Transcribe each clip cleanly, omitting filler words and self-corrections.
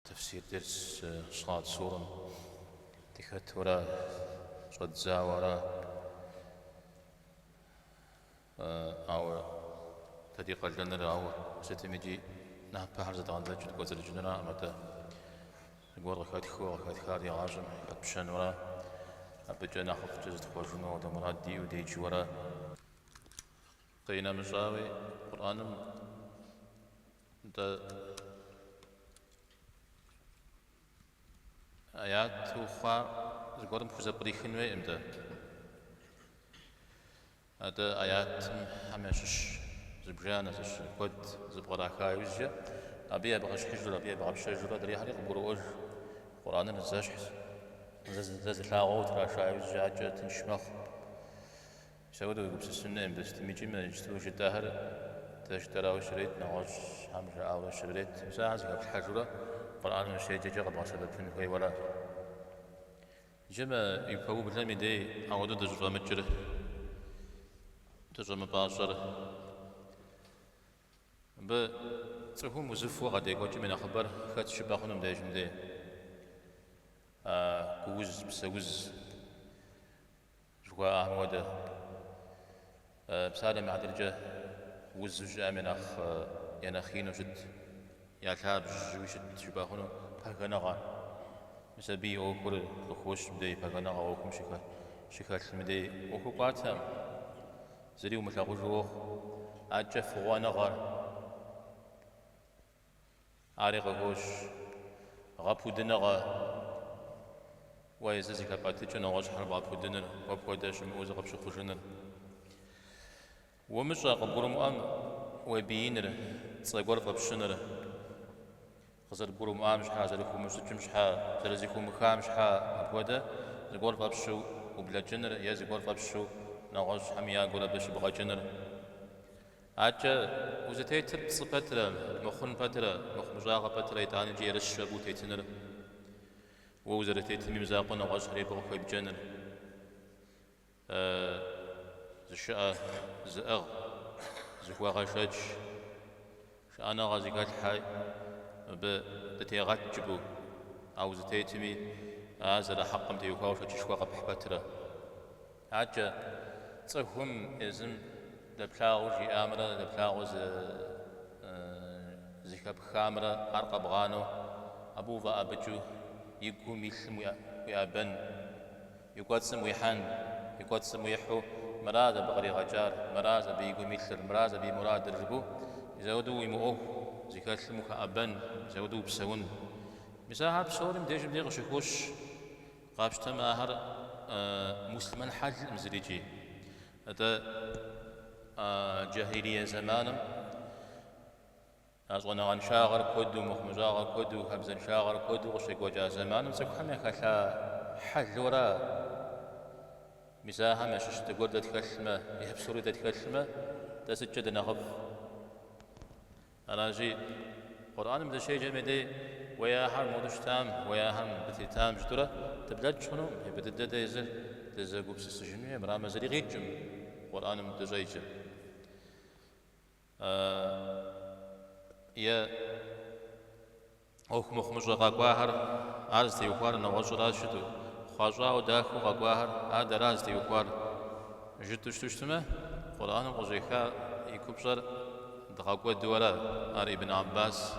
Тэфсир дерс Сад сурэм дыхэтурэ щӏэддзауэ ара. Ауэ дэ ди къалэныр ауэ сытым икӏи напэхэр зэдгъэдзэкӏыу дыкӏуэцӏрыкӏынураӏым, атӏэ зыгуэр къыхэтхыу къыхэтхар ди гъащӏэм хэтпщэнура, абыкӏэ нэхъыфӏкӏэ зытхъуэжыну ауэдэ мурад диӏэу деджэуэра. Къинэмыщӏауи, Къурӏэным Нтӏэ, аяту хъуар зыгуэрым пхузэпкърихын хуейкъым дэ. Атӏэ аятхэм ящыщ зыбжанэ, зыщ куэд зэпкъраха иужькӏэ, абы ебгъэщхьыжурэ, абы ебгъэпщэжурэ адрейхэри къыбгуроӏуэж. Къурӏэныр зэщхь, зэ зы лъагъуэ утраша иужькӏэ адэкӏэ тынш мэхъу. Мис апхуэдэу уегупсысын хуейм дэ сытым икӏи мы иджыпсту жытӏэхэр дэ жытӏэрауэ щрет, нэгъуэщӏхэм жаӏауэ щрет. Мис ахэр зэхэплъхьэжурэ Къурӏэным ущеджэкӏэ къэбгъэсэбэпын хуейуэ ара. Иджы мы и пэублэм и дей ауэдэу дыщӏыфӏэмыкӏыр, дыщӏэмыпӏащӏэр. Мыбы цӏыхум узыфэу къадекӏуэкӏым и нэхъыбэр хэт жыпӏэ хъуну мыбдежым дей? Гууз, псэуз. Жыхуаӏэхэм хуэдэ псалъэм и хьэтыркӏэ узу щыӏэм я нэхъ я нэхъ ину щыт, я лъабжьэуи щыт жыпӏэ хъуну пагэныгъэ. Мис абы и ӏуэхур къыхощ мыбдей, пагэныгъэ ӏуэхум щыхэлъым дей ӏуэхур кӏуатэкъым, зыри умылъагъужу уохъу. Адэкӏэ фыгъуэныгъэр. Ари къыхощ гъэпудыныгъэ, уэ езыр зыхэпӏэтыкӏыу нэгъуэщӏхэр бгъэпудыныр, уэ пхуэдэ щымыӏэу зыкъыпщыхъужыныр. Умыщӏэ къыбгурымыӏуэм уебииныр, цӏэ гуэр фӏэпщыныр, къызэрыбгурымыӏуам щхьэ, зэрыхыумыщӏыкӏым щхьэ, зэрызэхыумыхам щхьэ апхуэдэ зыгуэр фӏэпщу ублэкӏыныр е зыгуэр фӏэпщу нэгъуэщӏхэм я гур абы щыбгъэкӏыныр. Адэкӏэ узытетыр пцӏы пэтрэ, мыхъун пэтрэ, мыхъумыщӏагъэ пэтрэ итӏанэкӏи ерыщу абы утетыныр, уэ узэрытетым и мызакъуэу нэгъуэщӏхэри абы къыхуебджэныр, зышыӏэ зыӏыгъ, зыхуэгъэшэч, шыӏэныгъэ зыхэлъхьэ мыбы дытегъэт жыпӏэу, а узытетми ар зэрыхьэкъым теухуауэ шэчышхуэ къэпхь пэтрэ. Адэкӏэ цӏыхум езым дэплъагъуу жиӏамрэ дэплъагъуу зыхэпхамрэ ар къэбгъанэу, абы уфӏэӏэбыкӏыу и гум илъым уиӏэбэн, и кӏуэцӏым уихьэн, и кӏуэцӏым уихьэу мыращ абы къригъэкӏар, мыращ абы и гум илъыр, мыращ абы и мурадыр жыпӏэу, мис апхуэдэу уимыӏуэху зыхэлъым ухэӏэбэн, мис апхуэдэу упсэун. Мис ахэр псори мыбдежым дей къыщыхощ. Къапщтэмэ, ахэр муслъымэн хьэлкъым зырикӏи. Атӏэ джахилие зэманым а щӏэныгъэншагъэр куэду, мыхъумыщӏагъэр куэду, хабзэншагъэр куэду къыщекӏуэкӏа зэманым цӏыхухэм яхэлъа хьэлу ара? Мис ахэм ящыщ зыгуэр дэ тхэлъмэ, е псори дэ тхэлъмэ, дэ сыткӏэ дынэхъыфӏ? Аращи, Къурӏэным дыщеджэм и дей, уей ахэр моду щытам, уей ахэр мыбы тетам жытӏэурэ дыблэкӏ хъунукъым, япэ дыдэ дэ езыр дызэгупсысыжын хуей, мырамэ зыри къикӏкъым Къурӏэным дыщӏеджэр. Е ӏуэху мыхъумыщӏэ къэкӏуахэр, ар зытеухуар нэгъуэщӏыращ жытӏэу, хъуащӏауэ дахэу къэкӏуахэр, ар дэра зытеухуар жытӏэу щыту щытмэ, Къурӏэным къыщӏеха и купщӏэр дгъэкӏуэду ара? Ар Ибн Аббас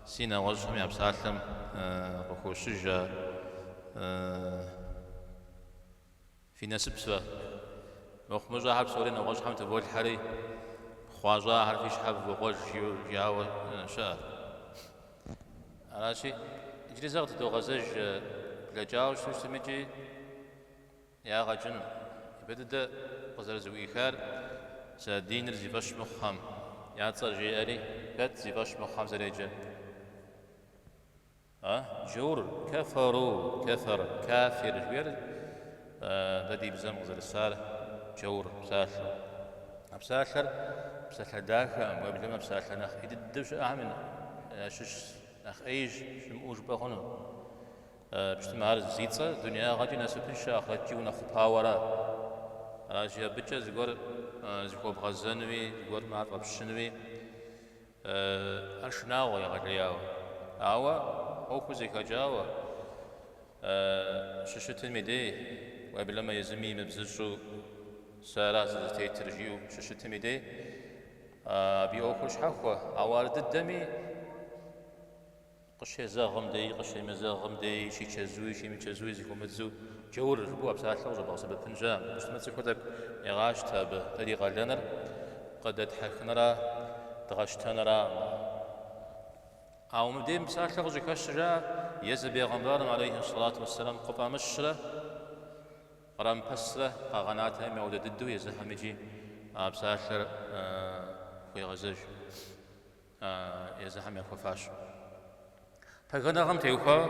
си нэгъуэщӏхэм я псалъэм къыхощыж а Фи насып фэ. Мыхъумыщӏахэр псори нэгъуэщӏхэм тыволъхьэри, хъуащӏахэр фи щхьэ фывокъуэж жиӏауэ щыӏэ. Аращи, иджыри зэ къытыдогъэзэж блэкӏауэ щыту щытмикӏи ягъэ кӏынум. Япэ дыдэ къызэрызэӏуихар сэ диныр зи фӏэщ мыхъухэм я цӏэр жеӏэри, хэт зи фӏэщ мыхъухэм зэреджэр? А, джаур, кэфэру, кэфэр, кафир жыхуиӏэр дэ ди бзэм къызэрысар джаур псалъэу. А псалъэр псалъэ дахэкъым, уеблэмэ псалъэ нэхъ ӏей дыдэу щыӏэхэм ящыщ нэхъ ӏеиж щымыӏэу жыпӏэ хъуну. Пщтымэ ар зи цӏэр дунеягъэкӏи насыпыншэ, ахърэткӏи унэхъупауэ ара. Аращи, абыкӏэ зыгуэр зыхуэбгъэзэнуи, зыгуэрым ар фӏэпщынуи, Ар шынагъуэ егъэлеяуэ. Ауэ. ӏуэхур зэхэкӏауэ щыщытым и дей, уеблэмэ езыми имыбзыщӏу сэ ара сызытетыр жиӏэу щыщытым и дей, абы и ӏуэхур щхьэхуэ, ауэ ар дыдэми къыщезэгъым деи, къыщемызэгъым деи, щичэзуи, щимычэзуи зэхыумыдзу джаур жыпӏэу а псалъэр къыщӏэбгъэсэбэпын щыӏэкъым. Щытмэ цӏыхур тӏэкӏу егъащтэ абы, дэ ди къалэныр къыдэтхьэхыныра, дгъэщтэныра. Ауэ мыбдежым псалъэр къыщӏыхэщыр жаӏэ, езы бегъымбарым алейхи сэлату уэсселам къыфӏамыщрэ кърамыпэсрэ къагъэнатэми, ауэдэ дыдэу езыхэм икӏи а псалъэр хуегъэзэж езыхэм яхуэфащэу. Пагэныгъэм теухуауэ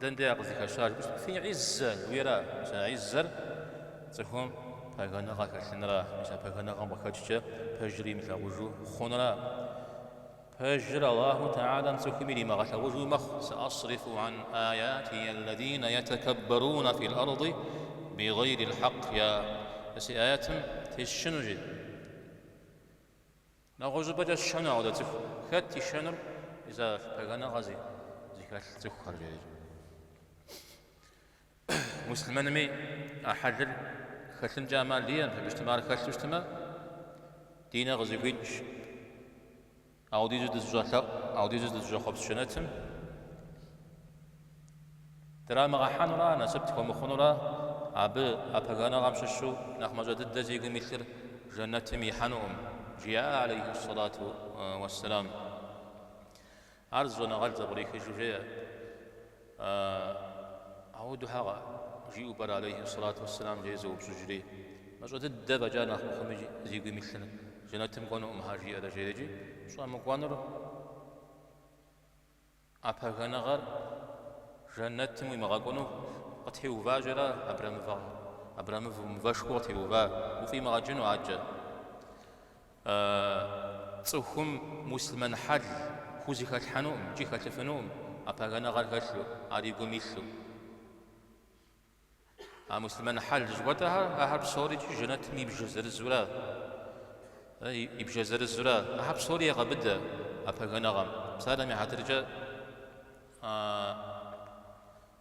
дэнэ дей къызыхэщар жыпӏэу щытмэ, фи гьиззэ жыхуиӏэра? Мис а гьиззэр цӏыхум пагэныгъэ хэлъыныра? Мис а пагэныгъэм къыхэкӏкӏэ пэжыр имылъагъужу хъуныра? Пэжыр Аллаху Тэхьэлам цӏыхум иримыгъэлъагъужуи мэхъу, Саасрифу ан аятия аллазина ятакаббаруна фил арди бигъейрил хьэкъ, я си аятым тесчыну жи. Нэгъуэщӏыпӏэкӏэ сшэну ауэдэ цӏыху. Хэт ишэнур? Мис а пагэныгъэ зыхэлъ цӏыхухэр, жери. Муслъымэнми а хьэлыр хэлъынкӏэ ӏэмал иӏэкъым, абы щытмэ, ар хэлъу щытмэ, ди нэ къызыхуикӏ, ауэдизу дызыщӏэлъэӏу, ауэдизу дызыщӏэхъуэпс жэнэтым драмыгъэхьэнура, насып тхуэмыхъунура, абы а пагэныгъэм щыщу нэхъ мащӏэ дыдэ зи гум илъыр жэнэтым ихьэнукъым, жиӏа алейхи сэлату уэсселам. Ар зы щӏэныгъэлӏ зэпкърихыжу жеӏэ, Ауэдэу щхьэ жиӏэу пӏэрэ алейхи сэлату уэсселам жери зэупщӏыжри, мащӏэ дыдэ фӏэкӏа нэхъ мыхъуми зи гум илъыр жэнэтым кӏуэнукъым щхьэ жиӏэрэ жери икӏи щӏэмыкӏуэнур а пагэныгъэр жэнэтым уимыгъэкӏуэну къытеуващ ара абрэмывэ абрэмывэу мывэшхуэу къытеува, уфӏимыгъэкӏыну адэкӏэ. Цӏыхум муслъымэн хьэл хузэхэлъхьэнукъым икӏи хэлъыфынукъым а пагэныгъэр хэлъу, ар и гум илъу. А муслъымэн хьэл жыхуэтӏэхэр, ахэр псори икӏи жэнэтым и бжэ зырызура, и бжэ зырызура, ахэр псори егъэбыдэ а пагэныгъэм. Псалъэм и хьэтыркӏэ,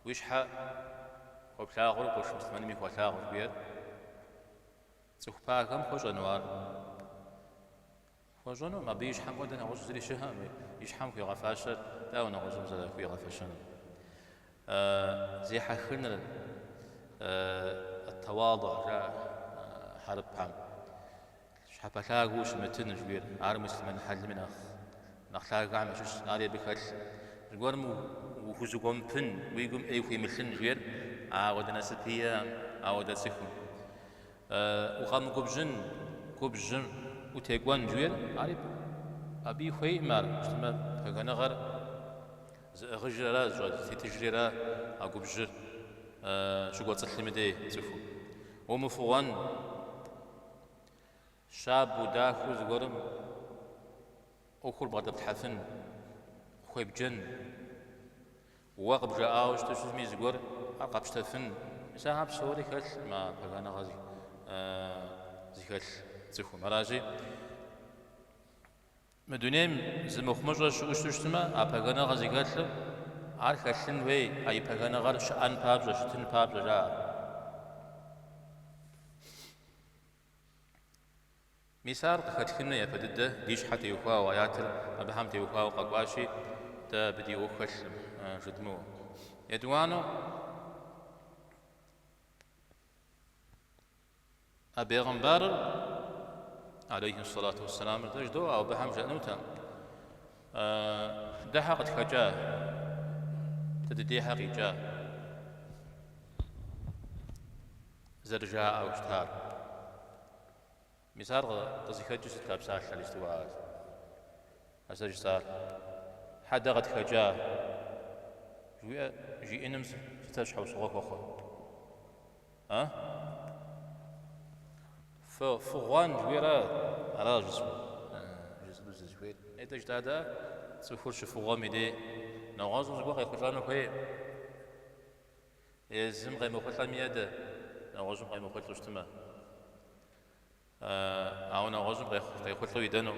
уи щхьэ хуэплъагъур къуэш муслъымэнми хуэлъагъу жыхуиӏэр. Цӏыху пагэм хуэщӏэну ар? Хуэщӏэнукъым, абы и щхьэм хуэдэ нэгъуэщӏ зыри щыӏэкъым, и щхьэм хуигъэфащэр дауэ нэгъуэщӏым зэрыхуигъэфэщэнур? Зехьэхыныр, ат-тауадуӏ жаӏэ хьэрыпхэм, щхьэпэлъагэу ущымытын жыхуиӏэр, ар муслъымэн хьэлми нэхъ лъагэхэм ящыщщ, ари абы хэлъ. Зыгуэрым ухузэгуэмыпын, уи гум ӏей хуимылъын жыхуиӏэр, ауэдэ насыпи иӏэкъым, ауэдэ цӏыхум. Укъэмыгубжьын, губжьым утекӏуэн жыхуиӏэр, ари абыи хуейкъым ар, щытмэ, пагэныгъэр зыӏыгъыжыр ара, зытетыжри ара а губжьыр щыкӏуэцӏылъым и дей цӏыхум. Умыфыгъуэн, щабэу, дахэу зыгуэрым ӏуэхур бгъэдэплъхьэфын, къыхуебджэн. Уэ къыбжаӏауэ щыту щытми зыгуэр ар къэпщтэфын. Мис ахэр псори хэлъкъым а пагэныгъэ зыхэлъ цӏыхум. Аращи, мы дунейм зы мыхъумыщӏэ щыӏэу щыту щытмэ, а пагэныгъэ зыхэлъыр ар хэлъын хуей, а и пагэныгъэр щыӏэн папщӏэ, щытын папщӏэ, жаӏэ. Мис ар къыхэтхыну япэ дыдэ ди щхьэ теухуауэ, аятыр абыхэм теухуауэ къэкӏуащи, дэ абы ди ӏуэху хэлъкъым жыдмыӏэу. Етӏуанэу, а бегъымбарыр, алейхи сэлату уэсселамыр, дэ жыдоӏэ, ауэ абыхэм жаӏэнутэкъым. Дэ хьэ къытхэкӏа, дэ ди дей хьэ къикӏа зэрыжаӏэу щытар. Мис ар къызыхэкӏыу сыт а псалъэр жытӏэу а сэ жысӏар? Хьэ дэ къытхэкӏа жыхуиӏэ жиӏэным сыт щхьэусыгъуэ хуэхъур? А? Фыгъуэн жыхуиӏэра? Ара жысӏэну сызыхуейр. Нетӏэ жытӏа дэ цӏыхур щыфыгъуэм и дей нэгъуэщӏым зыгуэр къехъулӏэну хуей. Езым къемыхъулӏэми едэ, нэгъуэщӏым къемыхъулӏэу щытмэ. Ауэ нэгъуэщӏым къехъулӏэу идэну.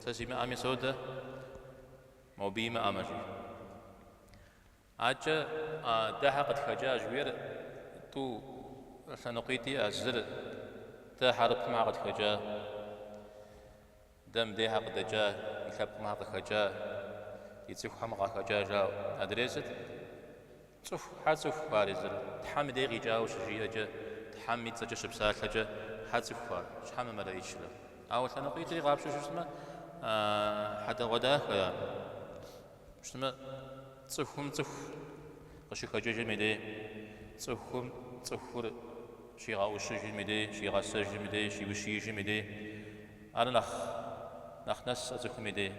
Сэ симыӏэми содэ, мобы имыӏэмэ, жи. Акӏэ дэхьэ къытхэкӏа жыхуиӏэр тӏу лъэныкъуитӏ иӏэ, зыр дэ хьэрыпымхьэ къытхэкӏа, дэ мыдейхьэ къыдэкӏа, ди лъэпкъымхьэ къыхэкӏа, ди цӏыхухэм къахэкӏа жаӏэу. Адрей сыт? Цӏыху, хьэ цӏыху ар езыр. Тхьэм и дей къикӏауэ щыжиӏэкӏэ, Тхьэм и цӏэкӏэ щыпсалъэкӏэ, хьэ цӏыху ар, щхьэ мымэлэӏичрэ? Ауэ лъэныкъуитӏри къапщтэу щытмэ, хьэдэгъуэдахэ ар. Щытмэ, цӏыхум цӏыху къыщыхэкӏыжым и дей, цӏыхум цӏыхур щигъэӏущыжым и дей, щигъэсэжым и дей, щиущиижым и дей, ар нэхъ нэхъ нэсӏэ цӏыхум и дей.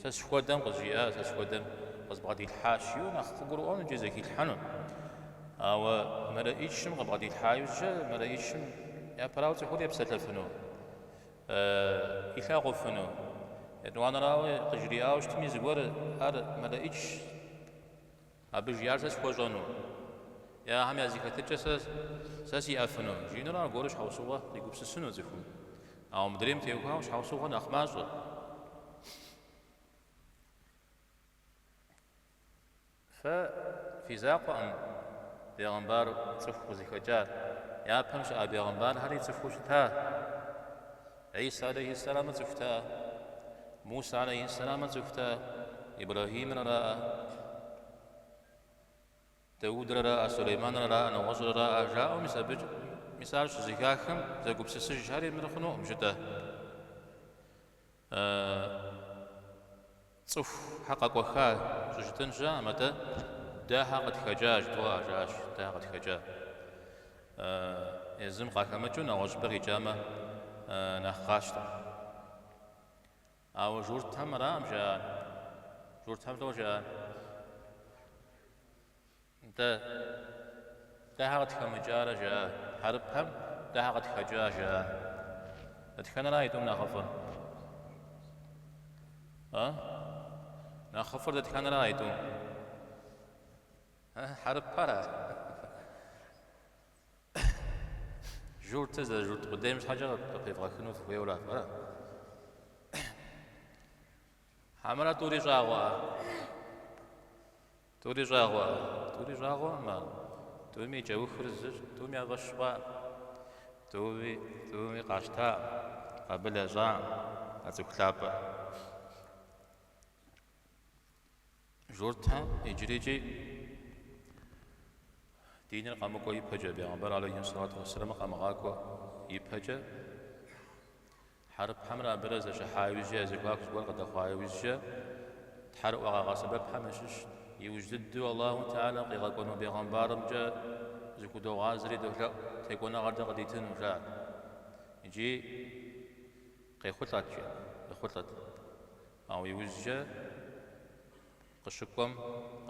Сэ схуэдэм къызжиӏа, сэ схуэдэм къызбгъэдилъхьащ, жиӏэу нэхъ къыгурыӏуэну икӏи зэхилъхьэну. Ауэ мэлэӏичым къыбгъэдилъхьа иужькӏэ, мэлэӏичым япэрауэ цӏыхур епсэлъэфыну. Илъагъуфыну. Етӏуанэрауэ, къыжриӏауэ щытми, зыгуэр ар мэлэӏичщ, абы жиӏар сэ схуэщӏэну, е ахэм я зэхэтыкӏэ сэ сэ сиӏэфыну, жиӏэнурэ аргуэру щхьэусыгъуэ къигупсысыну цӏыхум. Ауэ мыдрейм теухуауэ щхьэусыгъуэ нэхъ мащӏэ. Фэ фи закъуэкъым бегъымбар цӏыху къызыхэкӏар. Япэм щыӏа бегъымбархэри цӏыхуу щыта. Гӏисэ алейхьиссэламыр цӏыхута, Мусэ алейхьиссэламыр цӏыхута, Ибрэхьимыр араӏэ, Даудрэ араӏэ, Сулейманрэ араӏэ, нэгъуэщӏрэ араӏэ, жаӏэу мис абы мис ар щызэхахым зэгупсысыжхэри мыр хъунукъым жытӏэ. Цӏыхухьэ къэкӏуэха щӏыжытӏэн щыӏэкъым, атӏэ дэхьэ къытхэкӏа жыдоӏэ, жаӏащ, дэхьэ къытхэкӏа. Езым къахэмыкӏыу нэгъуэщӏыпӏэ къикӏамэ, нэхъ къащтэ. Ауэ журтхэм аракъым жаӏар. Журтхэм лӏо жаӏар? Нтӏэ, дэхьэ къытхэмыкӏарэ жаӏа? Хьэрыпхэм дэхьэ къытхэкӏа жаӏа? Дэтхэнэра а тӏум нэхъыфӏыр? А? Нэхъыфӏыр дэтхэнэра а тӏум? Хьэрыпхьэра? Журтыр зэрыжурт къудейм щхьэкӏэ къыпевгъэхыну фыхуейуэра? Ара? Хьэмэрэ тӏури щӏагъуэӏэ? Тӏури щӏагъуэ? Тӏури щӏагъуэкъым ар. Тӏуми и кӏэухыр зыщ, тӏуми я фӏэщ хъуакъым. Тӏуми, тӏуми къащтакъым, къабыл ящӏакъым а цӏыху лъапӏэр. Журтхэм иджырикӏи диныр къэмыкӏуэ ипэкӏэ, бегъымбар алейхи сэлату уэсселамыр къамыгъакӏуэ ипэкӏэ, Хьэрыпхьэмрэ абырэ зэщыхьа иужькӏэ, я зэхуаку зыгуэр къыдэхъуа иужькӏэ, тхьэрыӏуэ къагъэсэбэпхэм ящыщ. Иужь дыдэу Аллаху Тэхьэлэ къигъэкӏуэну бегъымбарымкӏэ зыхудогъазэри долъэӏу, текӏуэныгъэр дэ къыдитыну, жаӏэрт. Икӏи къехъулӏэт, жиӏэ, къехъулӏэт. Ауэ иужькӏэ Къыщыкӏуэм,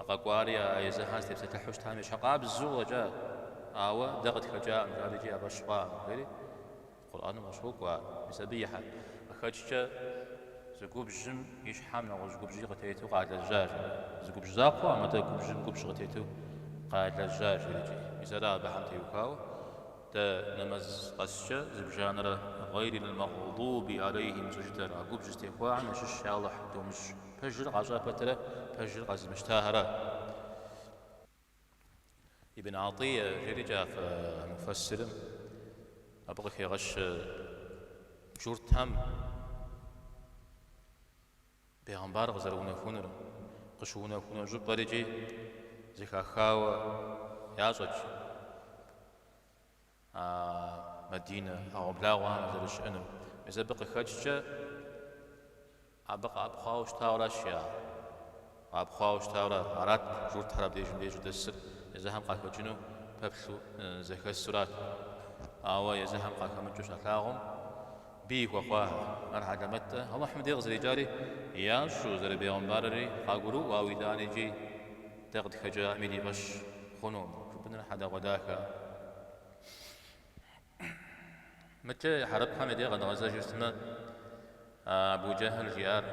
а къэкӏуари а езыхьэр зытепсэлъыхьу щытам ещхьыркъабзэу къыщӏэкӏа, ауэ дэ къытхэкӏакъым, жари икӏи я фӏэщ хъуакъым, жери Къурӏэным къыщокӏуэ ар. Мис абы и къыхэкӏкӏэ зы губжьым и щхьэм нэгъуэщӏ губжьи къытету къалэжьащ. Зы губжь закъуэкъым, атӏэ губжьым губжь къытету къалэжьащ, жери икӏи. Мис ара абыхэм теухуауэ Дэ нэмэз къэскӏэ зыбжанэрэ гъейрил мэгъдуби алейхим щӏыжытӏэр, а губжь зытехуахэм ящыщ я Алыхь думыщӏ. Пэжыр къащӏа пэтрэ пэжыр къэзымыщтахэрэ. Ибн Атӏие жерикӏэ муфэссирым абы къыхегъэщ журтхэм Бегъымбар къызэрыунэхунур, къыщыунэхуну щӏыпӏэр икӏи зэхахауэ ящӏэт а Мадинэ ӏэгъуэблагъуэхэм зэрыщыӏэнур. Мис абы къыхэкӏкӏэ абы къэӏэпхъуауэ щытауэращ я къэӏэпхъуауэ щытауэрэ арат журтхэр абдежым деж щӏыдэсыр, езыхэм къахэкӏыну пэплъу зэхэсурат. Ауэ езыхэм къахэмыкӏыу щалъагъум, Бий хуэхъуахэр. Ар хьэлэмэткъэ. Алыхьым дей къызэрикӏари ящӏэу, зэрыбегъымбарри къагурыӏуэу, ауэ итӏанэ икӏи дэ къытхэкӏаӏыми ди фӏэщ хъунукъым, жыпӏэныр хьэдэгъуэдахэ. Мыдкӏэ хьэрыпхэм я дей къэдгъэзэжу щытмэ, Абу Джэхьл жиӏар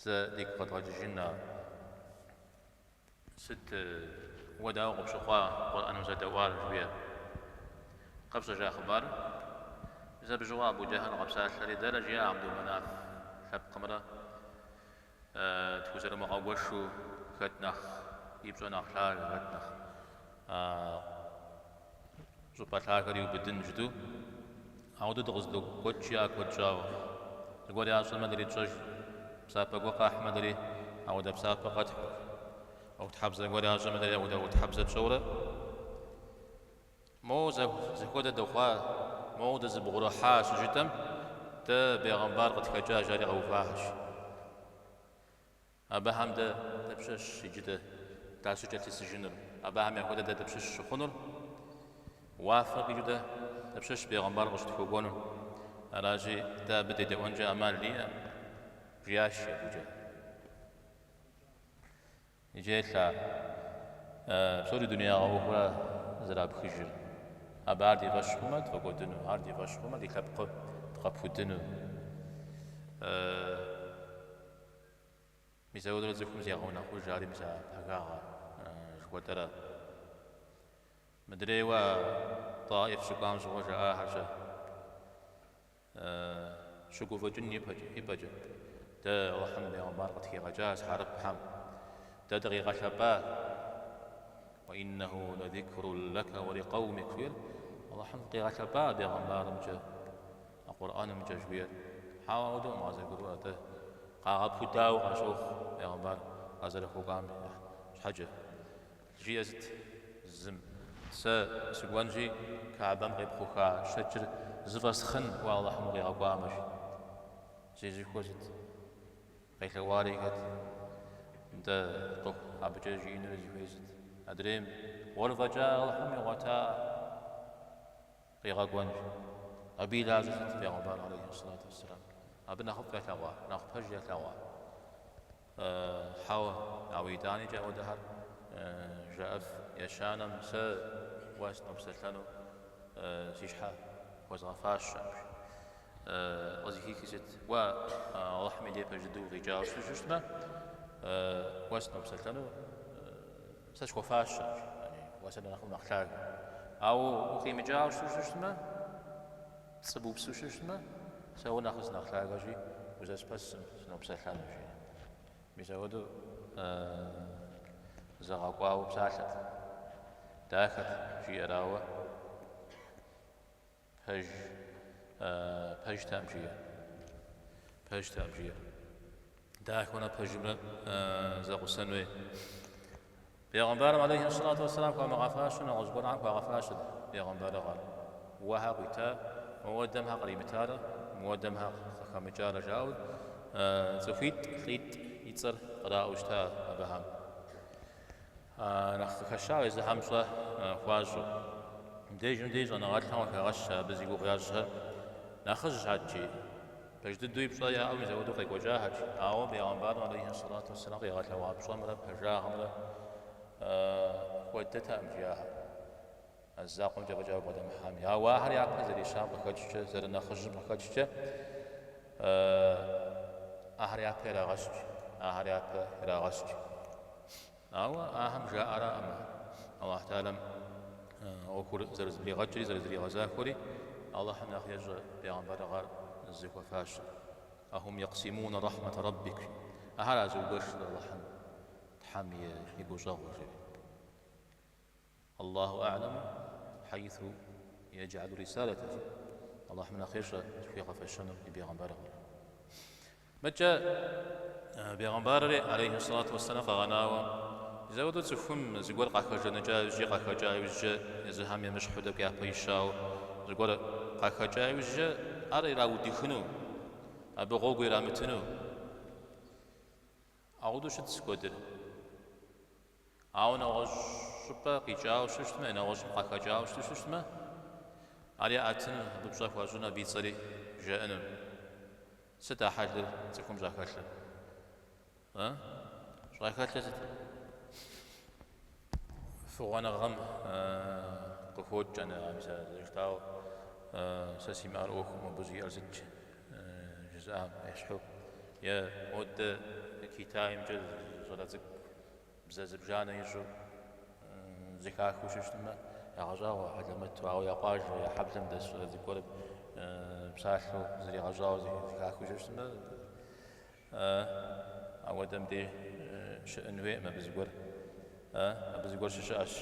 зэ дигу къэдгъэкӏыжын ар. Сыт уэ дауэ къыпщыхъуа Къурӏэн узэдэӏуар, жыхуиӏэр? Къэпщӏэжа хъыбар? Мис абы щыгъуэ Абу Джэхьл къэпсалъэри, дэрэ жиӏа Абду Манаф лъэпкъымрэ тхузэрымыгъэгуэшу хэт нэхъ. и пщӏэ нэхъ лъагэ, хэт нэхъ щӏыпӏэ лъагэр иубыдын жытӏэу. Ауэдэу дыкъызэдокӏуэкӏ жиӏа куэд щӏауэ. Зыгуэр ящӏэмэ дэри тщӏэж, псапэ гуэр къахьмэ дэри ауэдэ псапэ къэтхьу, ӏуэхутхьэбзэ гуэр ящӏэмэ дэри ауэдэ ӏуэхутхьэбзэ тщӏэурэ, моуэ зэхуэдэ дыхъуа, моуэ дызыбгъурыхьа щыжытӏэм, дэ бегъымбар къытхэкӏа жари къэувахэщ. Абыхэм дэ дапщэщ иджы дэ дащыкӏэлъысыжынур? Абыхэм яхуэдэ дэ дапщэщ щыхъунур? Уафэ къикӏыу дэ дапщэщ бегъымбар къыщытхуэкӏуэнур? Аращи, дэ абы дедэӏуэнкӏэ ӏэмал диӏэкъым, жиӏащ абыкӏэ. Иджы еплъ ар. Псори дунеягъэ ӏуэхура зэрапхыжыр. Абы ар ди фӏэщ хъумэ, тфӏэкӏуэдыну, ар ди фӏэщ хъумэ, ди лъэпкъыр дгъэпудыну. Мис ауэдурэ цӏыхум зегъэунэхъуж, ари мис а пагагъэ жыхуэтӏэра. Мыдрейуэ Таиф щыкӏуам щыгъуэ жаӏахэр-щэ? Щыгуфӏыкӏын ипӏэкӏэ. Дэ Алыхьым бегъымбар къытхигъэкӏащ хьэрыпхэм. Дэ дыкъигъэлъэпӏа. Уэ иннэху лэзикрун лэкэ уэ ликъэумик жиӏэр Алыхьым къигъэлъэпӏа бегъымбарымкӏэ. А Къурӏэнымкӏэ жиӏэр. Хьэуэ, ауэдэукъым къазэрыгурыӏуэр, атӏэ къагъэпудауэ къащохъу бегъымбар къазэрыхуэкӏуам щхьэкӏэ. Жиӏэ сыт зым, Сэ сыкӏуэнщи, Каабэм къепхъуха щэкӏыр зыфӏэсхъын уэ Алыхьым укъигъэкӏуамэ, жи. Зезыхуэр сыт? Къелъэӏуари хэт? Нтӏэ, къыху абыкӏэ жиӏэнури зыхуейр сыт? Адрейм, Уэр фӏэкӏа Алыхьым игъуэта? Къигъэкӏуэнщ. Абы и лажьэр сыт, бегъымбар алейхи сэлату уэсселам? Абы нэхъыфӏ ялъэгъуа, нэхъ пэж ялъэгъуа? Хьэуэ, ауэ итӏаникӏэ ауэдэхэр жаӏэф. Ещанэм сэ уэ сынопсэлъэну си щхьэ хуэзгъэфащэкъым. Къызыхихыр сыт? Уэ Алыхьым и дей пэж дыдэу укъикӏауэ щытмэ, уэ сынопсэлъэну Сэ схуэфащэщ, уэ сэ нэхъ унэхъ лъагэ. Ауэ укъимыкӏауэ щыту щытмэ, пцӏы бупсу щытмэ, сэ уэ нэхъ сынэхъ лъагэщи, узэспэсым, сынопсэлъэну, жи. Мис апхуэдэу зэгъэкӏуауэ псалъэт, дахэт, жиӏэр, ауэ пэж, пэжтэкъым жиӏэр. Пэжтэкъым жиӏэр. Дахэмрэ пэжымрэ зэгъусэн хуей. Бегъымбарым алейхи сэлату уэсселам хуамыгъэфащэу нэгъуэщӏ гуэрхэм хуагъэфащэт бегъымбарыгъэр. Уэ хьэ къуита, мыуэдэм хьэ къримытарэ, мыуэдэм хьэ къыхэмыкӏарэ жаӏэу цӏыхуитӏ, лӏитӏ и цӏэр къраӏуэу щыта абыхэм. Нэхъ къыхэщауэ езыхэм пщӏэ хуащӏу. Мыбдежым деж щӏэныгъэлӏхэм къыхагъэщ абы зи гугъу ящӏхэр нэхъыжьхэт икӏи. Пэж дыдэуи пщӏэ яӏэу мис апхуэдэу къекӏуэкӏахэт. Ауэ бегъымбарым алейхи сэлату уэсселам къигъэлъэгъуа пщӏэмрэ пэжагъымрэ хуэдэтэкъым икӏи ахэр. А зы закъуэмкӏэ фӏэкӏа убгъэдэмыхьами. Ауэ ахэр япэ зэрищам къыхэкӏкӏэ, зэрынэхъыжьым къыхэкӏкӏэ, ахэр япэ ирагъэщкӏ, ахэр япэ ирагъэщкӏ. Ауэ ахэм жаӏэраӏым Аллахь Тэхьэлам ӏуэхур зэрызэблигъэкӏри, зэрызэригъэзахуэри, Аллахьым нэхъ ещӏэ бегъымбарыгъэр зыхуэфащэр. Ахум якъсимунэ рахьмэтэ Раббик. Ахэр а зыугуэшыр Аллахьым, Тхьэм и гущӏэгъур, жери. Аллаху а'лэму хьэйсу едж'алу рисалэтэ, жи. Аллахьым нэхъ ещӏэ зыхуигъэфэщэнур и бегъымбарыгъэр. Мыдкӏэ бегъымбарри, алейхи сэлату уэсселам, къэгъэнауэ, мис апхуэдэу цӏыхум зыгуэр къахэжаныкӏа иужькӏэ, къахэкӏа иужькӏэ, езыхэм емыщхьу тӏэкӏу япэ ищауэ, зыгуэр къахэкӏа иужькӏэ ар ираудыхыну, абы гъуэгу ирамытыну. Ауэдэу щытщ куэдыр. Ауэ нэгъуэщӏ щӏыпӏэ къикӏауэ щытмэ, е нэгъуэщӏым къахэкӏауэ щытмэ, ар яӏэтыну, абы пщӏэ хуащӏыну, абы и цӏэри жаӏэну. Сыт а хьэлыр цӏыхум щӏахэлъыр? А? Щӏахэлъыр сыт? Фыгъуэныгъэм къыхокӏ, ана, мис а зэрыжытӏауэ, сэ симыӏэр ӏуэхум абы щӏиӏэр сыт жызыӏам ещхьу. Е модэ Китаймкӏэ щӏалэ цӏыкӏу бзэ зыбжанэ ищӏэу зэхахыу щытмэ, ягъэщӏагъуэ хьэлэмэту, ауэ я къуажэ, я хьэблэм дэс щӏалэ цӏыкӏу гуэрым псалъэу зригъэщӏауэ зэхахыу щытмэ, Ауэдэм дей щыӏэн хуейкъым абы зыгуэр. Абы зыгуэр щыщыӏэщ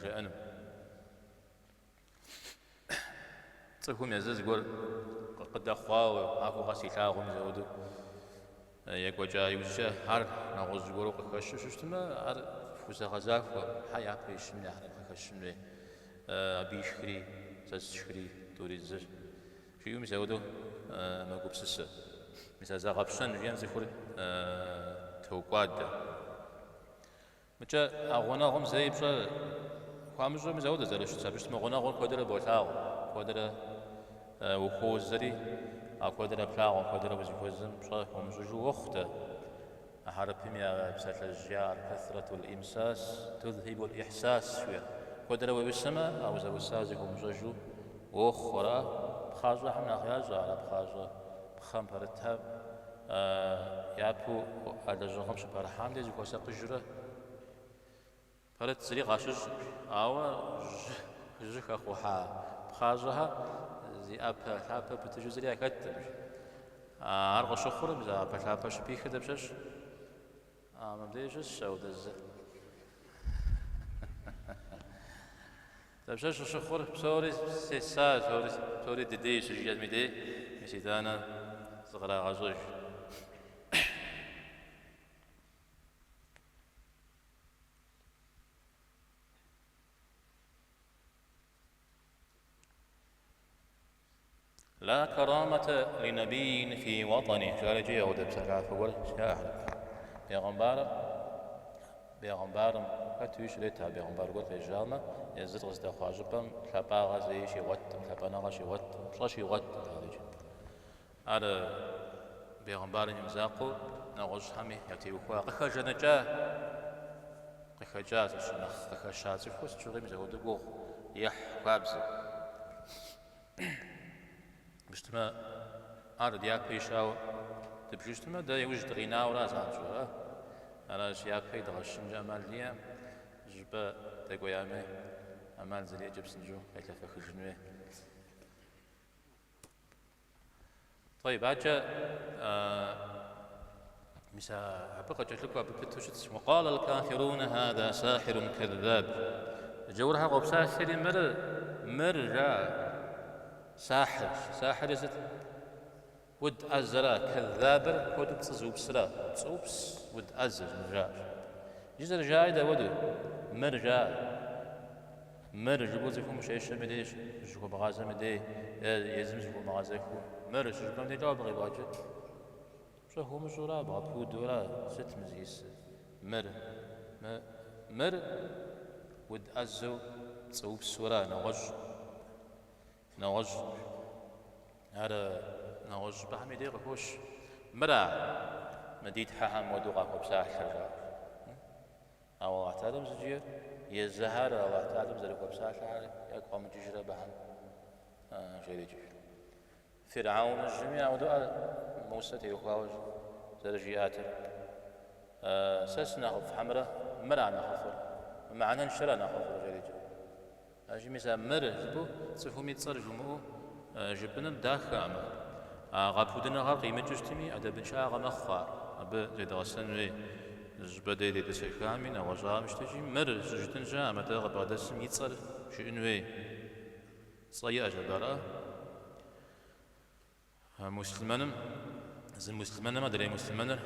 жаӏэну. Цӏыхум езыр зыгуэр къыдэхъуауэ, махуэ къэс илъагъум мис апхуэдэу екӏуэкӏа иужькӏэ ар нэгъуэщӏ зыгуэру къыхэщу щыщытмэ, ар пхузэгъэзахуэ, хьэ япэ ищын нэхърэ къыхэщын хуей. Абы ишхри, сэ сшхри тӏури зыщ. Жиӏэу мис апхуэдэу мэгупсысэ. Мис а зэгъэпщэн жиӏэм цӏыхур токӏуадэ. Мыкӏэ а гъунэгъум зэи пщӏэ хуамыщӏу мис апхуэдэ зэрыщытщ. Абы щытмэ гъунэгъур куэдрэ болъагъу, куэдрэ ухуозэри, а куэдрэ плъагъум, куэдрэ узыхуэзэм пщӏэ хуомыщӏыжу уохъу дэ. А хьэрыпым я псалъэжь яӏэр кэсрэтул имсас тузхибул ихьсас жиӏэр. Куэдрэ уеӏусэмэ, а узэӏусар зыхомыщӏэжу уохъу, ара? Пхъащӏэхэм нэхъ ящӏэ ар, пхъащӏэ пхъэм пэрытхэм япэу а лэжьыгъэм щыпэрыхьам дей зыхуэсакъыжурэ пэрыт зыри къащыщӏ, ауэ жьы хэхъухьа пхъащӏэхэр зи ӏэпэ лъапэ пытыжу зыри яхэткъым. Ар къыщыхъур мис а ӏэпэ лъапэ щыпихыр дапщэщ? А мыбдеж щысщ ауэдэ зы. Дапщэщ къыщыхъур? Псори сеса, псори, псори дыдей щыжиӏэм и дей, мис итӏанэ зыкърагъэщӏэж. Ла караматэ ли набийин фи уэтӏэни, жари икӏи ауэдэ псалъафэ гуэр щыӏэщ. Бегъымбарыр, бегъымбарым хэтуи щрет, а бегъымбар гуэр къежьамэ, езыр къыздэхъуа щӏыпӏэм лъапӏагъэ зэи щигъуэткъым, лъапӏэныгъэ щигъуэткъым, пщӏэ щигъуэткъым, жари икӏи. Ар бегъымбарым и мызакъуэу нэгъуэщӏхэми ятеухуа къыхэжаныкӏа, къыхэкӏа, сыт щы нэхъ къыхэща цӏыхур сыт щыгъуи мис апхуэдэу гугъу ехь хабзэ. Щытмэ, ар дяпэ ищауэ дыбжу щытмэ, дэ иужь дыкъинауэра занщӏэу, ара? Аращ, япэ идгъэщынкӏэ ӏэмал диӏэм, щӏыпӏэ дэкӏуеями, ӏэмал зэриӏэкӏэ псынщӏэу къелъэфэхыжын хуей. Тӏэйб, адэкӏэ мис абы къыкӏэлъыкӏуэ абы пыту щытщ. Уэкъалэ аль-кафируна хаза сахирун кэззаб. Джаурхэр къопсалъэри мыр, мыр жаӏэ. Сахьирщ. Сахьири сыт? Уд ӏэзэра, кэззабыр куэду пцӏы зыупсыра. Пцӏыупс уд ӏэзэщ мыр жаӏэщ. Иджы зэрыжаӏэри дауэду? Мыр жаӏэ. Мыр жыпӏэу цӏыхум ущещэм и деж, зыщыхуэбгъазэм и дей, е езым зыхуомыгъэзэхыу, мыр щыжыпӏэм дей лӏо абы къибгъэкӏыр? Пщӏэ хуумыщӏура, бгъэпудура, сыт мы зиӏысыр? Мыр, мы, мыр уд ӏэзэу пцӏыупсура, нэгъуэщӏ, нэгъуэщӏ, ар нэгъуэщӏ щӏыпӏэхэм и дей къыхощ. Мыра мы ди тхьэхэм хуэдэу къахуэпсалъэр, жаӏэ. Ауэ Аллахь Тэхьэлам сыт жиӏэр? Езыхэр Аллахь Тэхьэлам зэрыхуэпсалъэхэр ягу къэмыкӏыжрэ абыхэм жери икӏи. Фирхьэуныжьми ауэдэу ар Мусэ теухуауэ зэрыжиӏатэр. Сэ сынэхъыфӏ хьэмэрэ мыра нэхъыфӏыр? Мы мыхьэнэншэра нэхъыфӏыр? жери икӏи. Аращи, мис а мыр жыпӏэу цӏыхум и цӏэр жумыӏэу жыпӏэныр дахэкъым. А гъэпудыныгъэр къимыкӏыу щытми, ӏэдэбыншагъэ мэхъу ар. Абы зедгъэсэн хуей. Зыщӏыпӏэ дей детӏысэхами, нэгъуэщӏауэ щытыкӏи, мыр щӏыжытӏын щыӏэкъым, атӏэ къыбгъэдэсым и цӏэр жыӏэн хуей. Цӏэ иӏэщ абы, ара? Муслъымэным, зы муслъымэным адрей муслъымэныр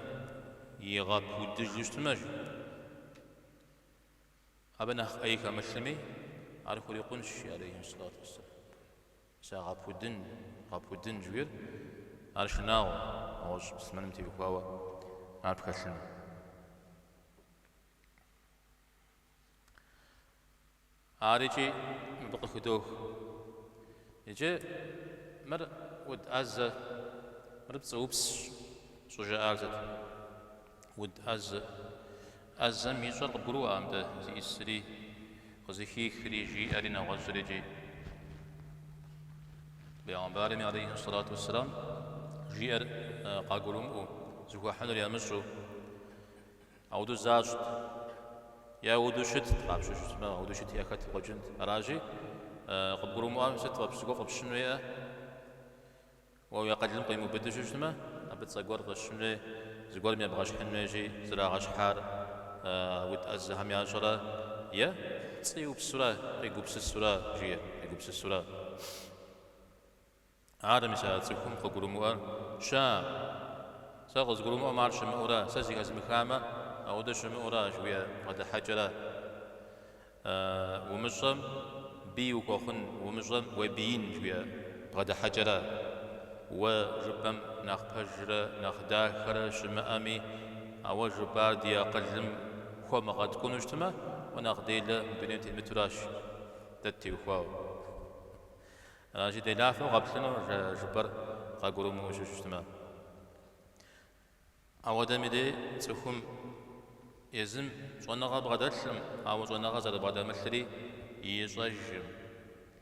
игъэпудыжу щытмэ, Абы нэхъ ӏей хэмылъми, ар хурикъунщ, жи алейхи сэлату уэсселам. Мис а гъэпудын, гъэпудын жыхуиӏэр, ар шынагъуэ, нэгъуэщӏ муслъымэным теухуауэ ар пхэлъыну. Ар икӏи мыбы къыхыдох. Иджы мыр уд ӏэзэ, мыр пцӏыупсщ, щӏыжаӏар сыт? Уд ӏэзэ. ӏэзэм ищӏэр къыдгурыӏуэкъым дэ, зиӏысри, къызыхихри, жиӏэри, нэгъуэщӏри икӏи. Бегъымбарми алейхи сэлату уэсселам жиӏэр къагурымыӏуэу, зыхуэхьынур ямыщӏэу, ауэдэу защӏт. Е ауэдэу щытт, къапщтэу щытмэ, ауэдэу щыти яхэту къыщӏэкӏынт. Аращи, къыбгурымыӏуам сыт фӏэпщ, зыгуэр фӏэпщын хуейӏэ? Уэ уи акъылым къимыубыду щытмэ, абы цӏэ гуэр фӏэщын хуей, зыгуэрым ебгъэщхьын хуейщи, зрагъэщхьар Уд ӏэзэхэм ящӏэрэ е пцӏы иупсурэ, къигупсысурэ, жиӏэ, къигупсысурэ. Ар мис а цӏыхум къыгурымыӏуэр щыӏэ? Сэ къызгурымыӏуэм ар щымыӏэурэ, сэ зэхэзмыхамэ, ауэдэ щымыӏэурэ жыхуиӏэ бгъэдыхьэкӏэрэ. Умыщӏэм бий ухуэхъун, умыщӏэм уебиин жыхуиӏэ бгъэдыхьэкӏэрэ. Уэ жыпӏэм нэхъ пэжрэ нэхъ дахэрэ щымыӏэми, а уэ жыпӏар ди акъылым хуэмыгъэткӏуну щытмэ, уэ нэхъ делэ мы дунейм темытуращ дэ ттеухуауэ. Аращи, делафэу къаплъыну жыпӏэр къагурымыӏуэу щытмэ. Ауэдэм и дей цӏыхум езым щӏэныгъэ бгъэдэлъым, ауэ щӏэныгъэ зэрыбгъэдэмылъри ищӏэжым.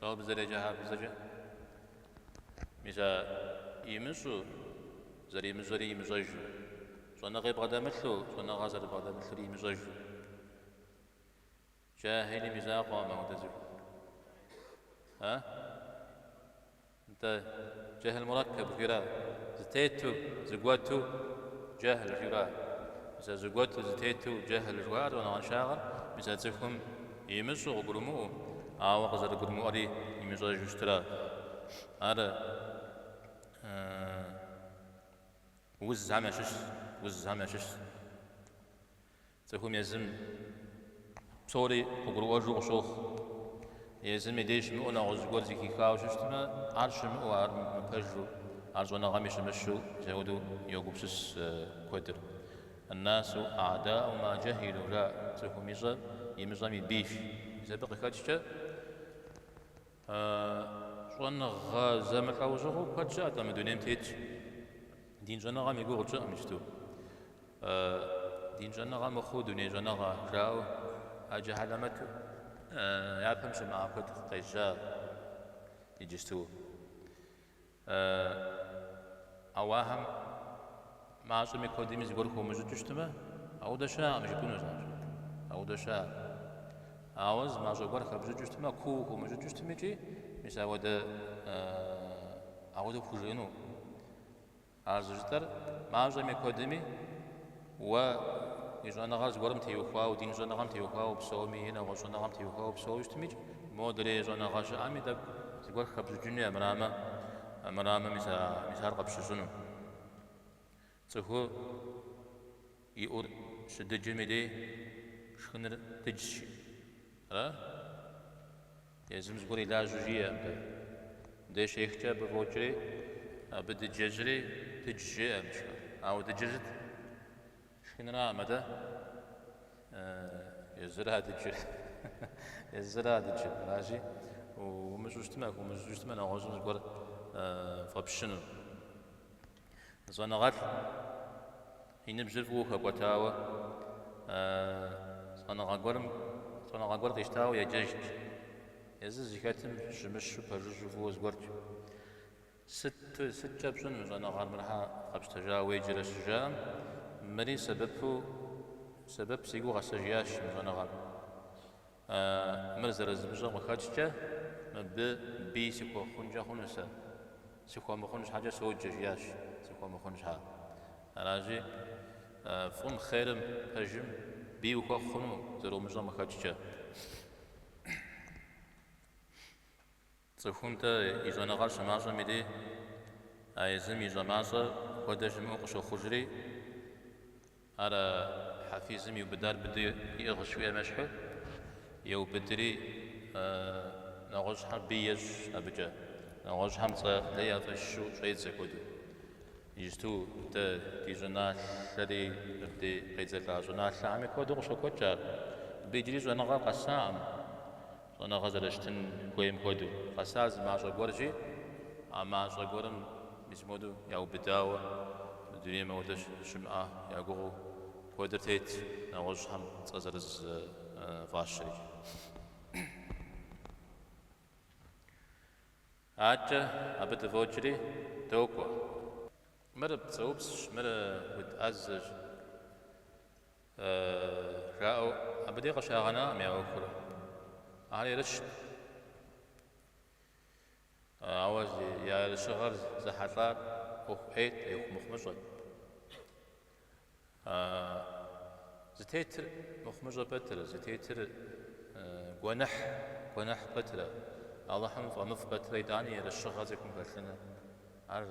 Лӏо абы зэреджэ хьэрыпыбзэкӏэ? Мис а имыщӏу, зэримыщӏэри имыщӏэжу. Щӏэныгъи бгъэдэмылъу, щӏэныгъэ зэрыбгъэдэмылъри имыщӏэжу. Джахилым и закъуэкъым ауэдэ цӏыху. А? Нтӏэ, джахил мураккаб жиӏэра? Зытету, зыгуэту джахил жиӏэра? Мис а зыгуэту, зытету джахил жыхуаӏэр щӏэныгъэншагъэр, мис а цӏыхум имыщӏу, къыгурымыӏуэу, ауэ къызэрыгурымыӏуэри имыщӏэжу щытыра? Ар узхэм ящыщщ, узхэм ящыщщ. Цӏыхум езым псори къыгурыӏуэжу къыщохъу. Езым и деж щымыӏэу нэгъуэщӏ зыгуэр зэхихауэ щытмэ, ар щымыӏэу, ар мыпэжу, ар щӏэныгъэми щымыщу мис апхуэдэу йогупсыс куэдыр. Ан-насу а'дау ма джахилу, жаӏэ, цӏыхум ищӏэр имыщӏэм и бийщ. Мис абы къыхэкӏкӏэ щӏэныгъэ зэмылӏэужьыгъуэу куэд щыӏэ-тӏэ мы дунейм тетщ. Дин щӏэныгъэм и гугъу тщӏыӏым иджыту. Дин щӏэныгъэ мыхъуу дуней щӏэныгъэ жаӏэу ӏэджэ хьэлэмэту япэм щымыӏа куэд къежьа иджысту. Ауэ ахэм мащӏэми куэдми зыгуэр хыумыщӏыкӏыу щытмэ, ауэдэ щыӏэкъым жыпӏэнущ ар. Ауэдэ щыӏэкъым. Ауэ зы мащӏэ гуэр хэпщӏыкӏыу щытмэ, куу хыумыщӏыкӏыу щытми икӏи, мис ауэдэ ауэдэ пхужыӏэну. Ар зыжытӏэр мащӏэми куэдми, уэ уи щӏэныгъэр зыгуэрым теухуауэ, дин щӏэныгъэм теухуауэ упсэуми е нэгъуэщӏ щӏэныгъэм теухуауэ упсэуи щытмикӏ, модрей щӏэныгъэ щыӏэми тӏэкӏу зыгуэр хэпщӏыкӏыну армырамэ, армырамэ мис а, мис ар къыпщыщӏыну. Цӏыху и ӏур щыдыджым и дей шхыныр дыджщ. Ара? Езым зыгуэр и лажьэу жиӏэкъым дэ. Мыбдеж щехкӏэ абы фӏокӏри, абы дыдж ещӏри, дыджщ жеӏэ мы шхыныр. Ауэ дыджыр сыт? Шхыныракъым атӏэ. Езыра дыджыр. Езыра дыджыр. Аращи, умыщӏу щытмэ, хыумыщӏыкӏыу щытмэ, нэгъуэщӏым зыгуэр фӏэпщыну. Щӏэныгъэлӏ и ныбжьыр фӏыуэ хэкӏуэтауэ щӏэныгъэ гуэрым щӏэныгъэ гуэр къищтауэ еджэжт. Езыр зыхэтым щымыщу пэжыжьэу фӏыуэ зыгуэрт. Сыт, сыткӏэ пщӏын мы щӏэныгъэр мыр щхьэ къэпщтэжауэ уеджэрэ щыжаӏэм, мыри сэбэпу, сэбэп си гугъэ сэ жиӏащ мы щӏэныгъэр. Мыр зэрызмыщӏэм къыхэкӏкӏэ, мыбы бий сыхуэхъункӏэ хъуну сэ. Сыхуэмыхъун щхьэкӏэ соджэ, жиӏащ, сыхуэмыхъун щхьэ. Аращи, фӏым, хъерым, пэжым бий ухуэхъу хъуну зэрумыщӏэм къыхэкӏкӏэ. Цӏыхум-тӏэ и щӏэныгъэр щымащӏэм и дей, а езым ищӏэ мащӏэр хуэдэ щымыӏэу къыщохъужри, ар а хьэфизым иубыдар быдэу иӏыгъщ жиӏэм ещхьу, еубыдри нэгъуэщӏхэр бий ещӏ абыкӏэ, нэгъуэщӏхэм цӏэ лей яфӏищу щӏедзэ хуэдэу. Иджысту дэ ди щӏыналъэри мыбдей къедзэлӏа щӏыналъэхэми куэду къыщокӏуэкӏ ар. Мыбы иджыри щӏэныгъэр къэсакъым. Щӏэныгъэ зэрыщытын хуейм хуэдэу. Къэсар зы мащӏэ гуэрщи, а мащӏэ гуэрым мис мыуэдэу яубыдауэ, мы дунейм ауэдэ щымыӏэ я гугъэу куэдыр тет, нэгъуэщӏхэм цӏэ зырыз фӏащри. Адэкӏэ абы дыфӏокӏри докӏуэ. Мыр пцӏыупсщ, мыр уд ӏэзэщ. Жаӏэу абы дей къыщагъэнакъым я ӏуэхур. Ар ерыщт. Ауэ я ерыщыгъэр зэхьэлӏар ӏуэху ӏейт, ӏуэху мыхъумыщӏэт. Зытетыр мыхъумыщӏэ пэтрэ, зытетыр гуэныхь, гуэныхь пэтрэ, Алыхьым фӏэмыфӏ пэтрэ итӏани ерыщыгъэ цӏыхум хэлъыныр, ар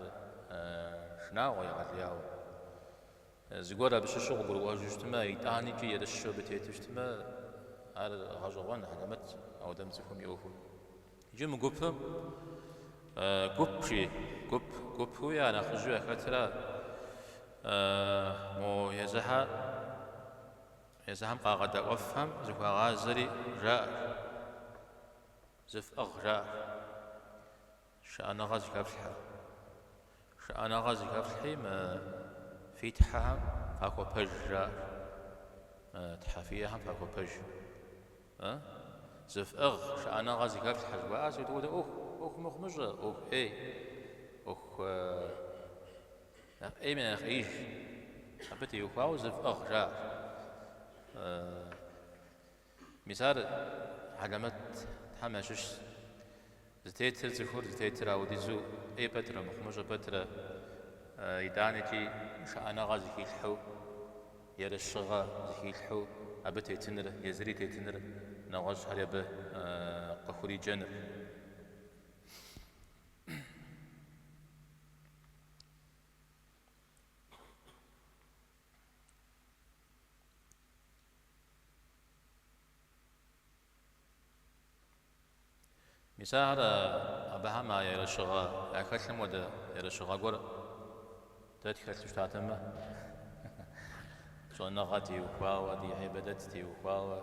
шынагъуэ егъэлеяуэ. Зыгуэр абы щыщу къыгурыӏуэжу щытмэ, итӏаникӏи ерыщу абы тету щытмэ, ар гъэщӏэгъуэн, хьэлэмэт ауэдэм цӏыхум и ӏуэхур. Иджы мы гупым гуп жи, гуп, гупуи а нэхъыжьу яхэтра мо езыхьэ, езыхэм къагъэдэӏуэфхэм зыхуагъазэри жаӏэ, зыфӏыгъ жаӏэ, шыӏэныгъэ зыхэфлъхьэ. Шыӏэныгъэ зыхэфлъхьи мы фи тхьэхэм фахуэпэж жаӏэ, мы тхьэ фиӏэхэм фахуэпэж. Зыфӏыгъ, шыӏэныгъэ зыхэфлъхьэ жыхуаӏэр сыт хуэдэ ӏуэху? ӏуэху мыхъумыщӏэ, ӏуэху ӏей, ӏуэху нэхъ ӏейм я нэхъ ӏеиж. Абы теухуауэ зыфӏыгъ жаӏэ. Мис ар хьэлэмэтхэм ящыщщ. Зытетыр цӏыхур, зытетыр ауэдизу ӏей пэтрэ, мыхъумыщӏэ пэтрэ, итӏанэкӏи шыӏэныгъэ зыхилъхьэу, ерыщыгъэ зыхилъхьэу абы тетыныр, езыри тетыныр, нэгъуэщӏхэри абы къыхуриджэныр. Мис ахэр абыхэм а ерыщыгъэ яхэлъым хуэдэ ерыщыгъэ гуэр дэ тхэлъу щытатэмэ, щӏэныгъэ теухуауэ, ди гьибадэт теухуауэ,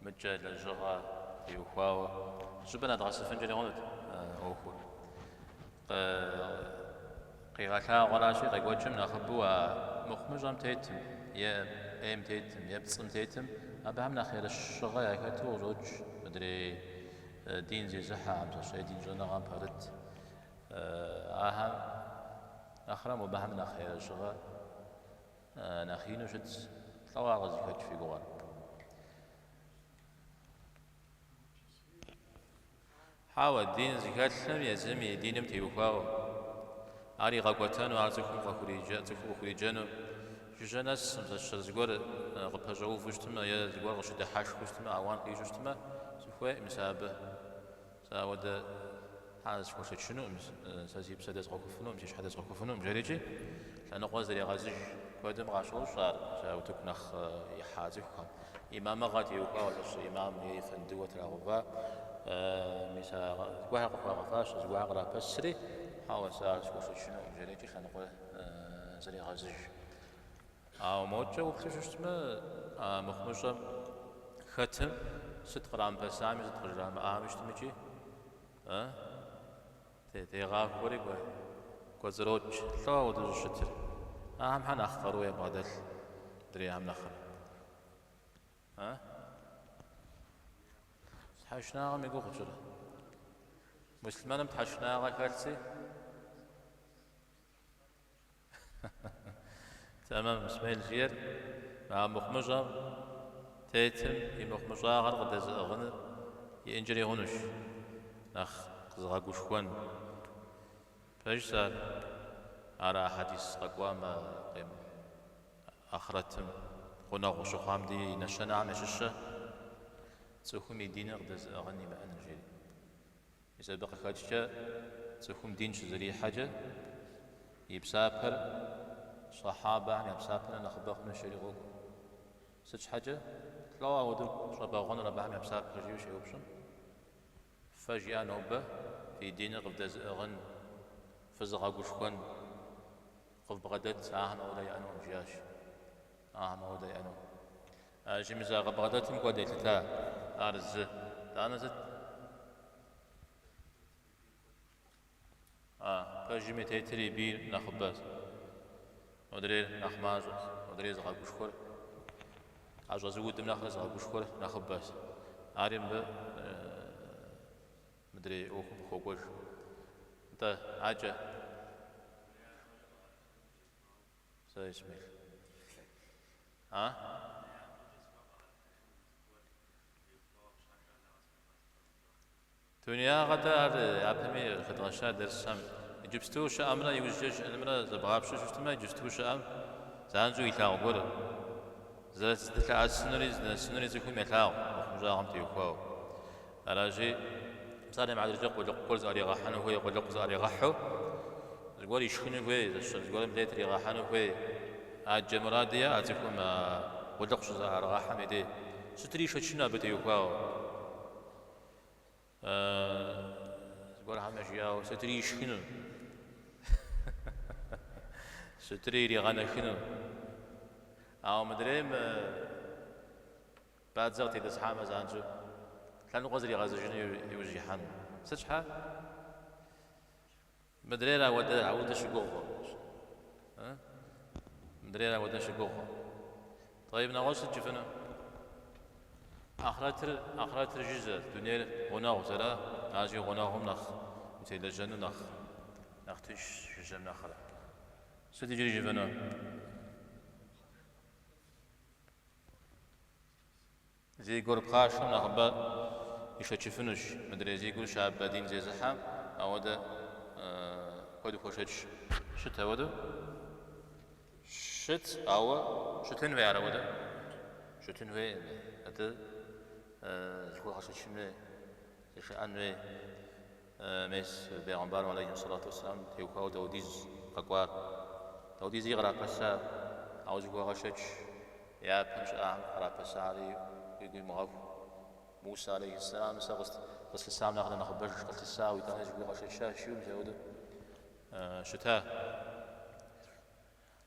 мыкӏэ лэжьыгъэ теухуауэ, щӏыпӏэ нэдгъэсыфынкӏэри хъунут ӏуэхур. Къигъэлъагъуэращи, къекӏуэкӏым нэхъыбэу а мыхъумыщӏэм тетым, е ӏейм тетым, е пцӏым тетым, абыхэм нэхъ ерыщыгъэ яхэту къыщӏокӏ мыдрей дин зезыхьэхэм, е дин щӏэныгъэм пэрыт ахэм нэхърэ мобыхэм нэхъ ерыщыгъэ нэхъ ину щытщ. Лӏо ар къызыхэкӏ фи гугъэр? Хьэуэ, дин зыхэлъым езым и диным теухуауэ, ар игъэкӏуэтэну, ар цӏыхум къыхуриджэ, цӏыхум къыхуриджэну жыжьэ нэсым, зэщыр зыгуэр къыпэщӏэувэу щытмэ е зыгуэр къыщыдыхьэшхыу щытмэ, ауан къищӏу щытмэ, сыхуейкъым сэ абы. Сэ ауэдэ хьэ схуэшэчынукъым, сэ си псэ дэзгъэхуфынукъым, си щхьэ дэзгъэхуфынукъым, жерикӏи лъэныкъуэ зрегъэзыж. Куэдым къащощӏ ар, сэ утыку нэхъ ихьа цӏыхухэм. Имамыгъэ теухуауэ зэщыр имам е ефэндыуэ трагъэува, мис а зыгуэрхэр къыхуагъэфащэ, зыгуэрхэр кърапэсри, хьэуэ, сэ ар схуэшэчынукъым, жерикӏи лъэныкъуэ зрегъэзыж. Ауэ мокӏэ уплъу щытмэ, а мыхъумыщӏэм хэтым сыт кърамыпэсами, сыт къыжрамыӏами щытмикӏи, тегъахуэри кӏуэцӏрокӏ. Лӏо ауэдэу щӏыщытыр? Ахэм хьэ нэхъ къару ябгъэдэлъ мыдрейхэм нэхърэ? Тхьэшынагъэм и гугъу пщӏырэ? Муслъымэным тхьэшынагъэ хэлъси? Тэмэм, Исмел жиӏэр, а мыхъумыщӏэм тетым и мыхъумыщӏагъэр къыдэзыӏыгъыныр иӏэнкӏэри хъунущ, нэхъ къызыгъэгушхуэн. Пэжщ ар, ар а хьэдис къэкӏуам ахърэтым гъунэгъу щыхъуам ди нэщэнэхэм ящыщщ цӏыхум и диныр къыдэзыӏыгъын имыӏэныр, жери. Мис абы къыхэкӏкӏэ цӏыхум дин щызэрихьэкӏэ и псапэр сахьабэхэм я псапэр нэхъыбэ хъунущ жери къокӏуэ. Сыт щхьэкӏэ? Лӏо ауэдэу щӏэбэгъуэнур абыхэм я псапэр жиӏэу щеупщӏым, фэ жиӏа нобэ фи диныр къывдэзыӏыгъын, фызыгъэгушхуэн къывбгъэдэт, ахэм ауэдэ яӏэнукъым, жиӏащ. Ахэм ауэдэ яӏэнукъым. Аращи, мис а къыбгъэдэтым куэд елъыта, ар зы. Итӏанэ сыт? А, пэжым и тетыр и бийр нэхъыбэщ, модрейр нэхъ мащӏэщ, модрейр зыгъэгушхуэр, ӏэщӏэзыудым нэхърэ зыгъэгушхуэр нэхъыбэщ. Ари мыбы мыдрей ӏуэхум къыхуокӏуэж. Нтӏэ, акӏэ. Сэ Исмел. А? Дунеягъэ-тӏэ ар япэми къыхэдгъэща дерсхэм. Иджыпсту щыӏэмрэ иужькӏэ щыӏэнымрэ зэбгъапщэу щытмэ, иджыпсту щыӏэм занщӏэу илъагъу гуэр. Зэрыздылъэӏэсынури здынэсынури цӏыхум елъагъу мыхъумыщӏагъэм теухуауэ. Аращи, псалъэм и хьэтыркӏэ къулыкъу гуэр зыӏэригъэхьэну хуей, къулыкъу зыӏэригъэхьэу, зыгуэр ишхыну хуей, зыгуэрым лей тригъэхьэну хуей. Аджэ муради яӏэ цӏыхум а къулыкъу щызыӏэрыгъэхьэм и дей. Сытри ишэчыну абы теухуауэ? Зыгуэрхэм яжиӏауэ, сытри ишхыну, сытри иригъэнэхыну. Ауэ мыдрейм бадзэ къытетӏысхьамэ занщӏэу лъэныкъуэ зригъэзыжыну иужь ихьэну. Сыт щхьэ? Мыдрейр ауэдэ ауэдэ щыгугъкъым. Мыдрейр ауэдэ щыгугъкъым. Тӏэйб нэгъуэщӏ сыт жыфӏэну? Ахърэтыр, ахърэтыр жыжьэ, дунейр гъунэгъу зэра, аращи гъунэгъум нэхъ утелэжьэну нэхъ, нэхъ тыншщ жыжьэм нэхърэ. Сыт иджыри жыфӏэну? Зи гур пхъашэм нэхъыбэ ишэчыфынущ, мыдрей зи гур щабэ дин зезыхьэм ауэдэ куэд хуэшэч. Щыт ауэдэу? Щыт, ауэ щытын хуей ар ауэдэ? Щытын хуейкъым. Атӏэ зыхуэгъэшэчын хуей, зышыӏэн хуей. Мес, бегъымбарым алейхи сэлату уэсселам теухуауэ дауэдиз къэкӏуар, дауэдизи кърапэса, ауэ зыхуэгъэшэч япэм щыӏахэм кърапэсари уигу имыгъэху. Мусэ алейхи сэлам сэ къыслъысам нэхърэ нэхъыбэж къылъысауэ итӏани зыхуигъэшэчащ, жиӏэу мис ауэдэу щыта.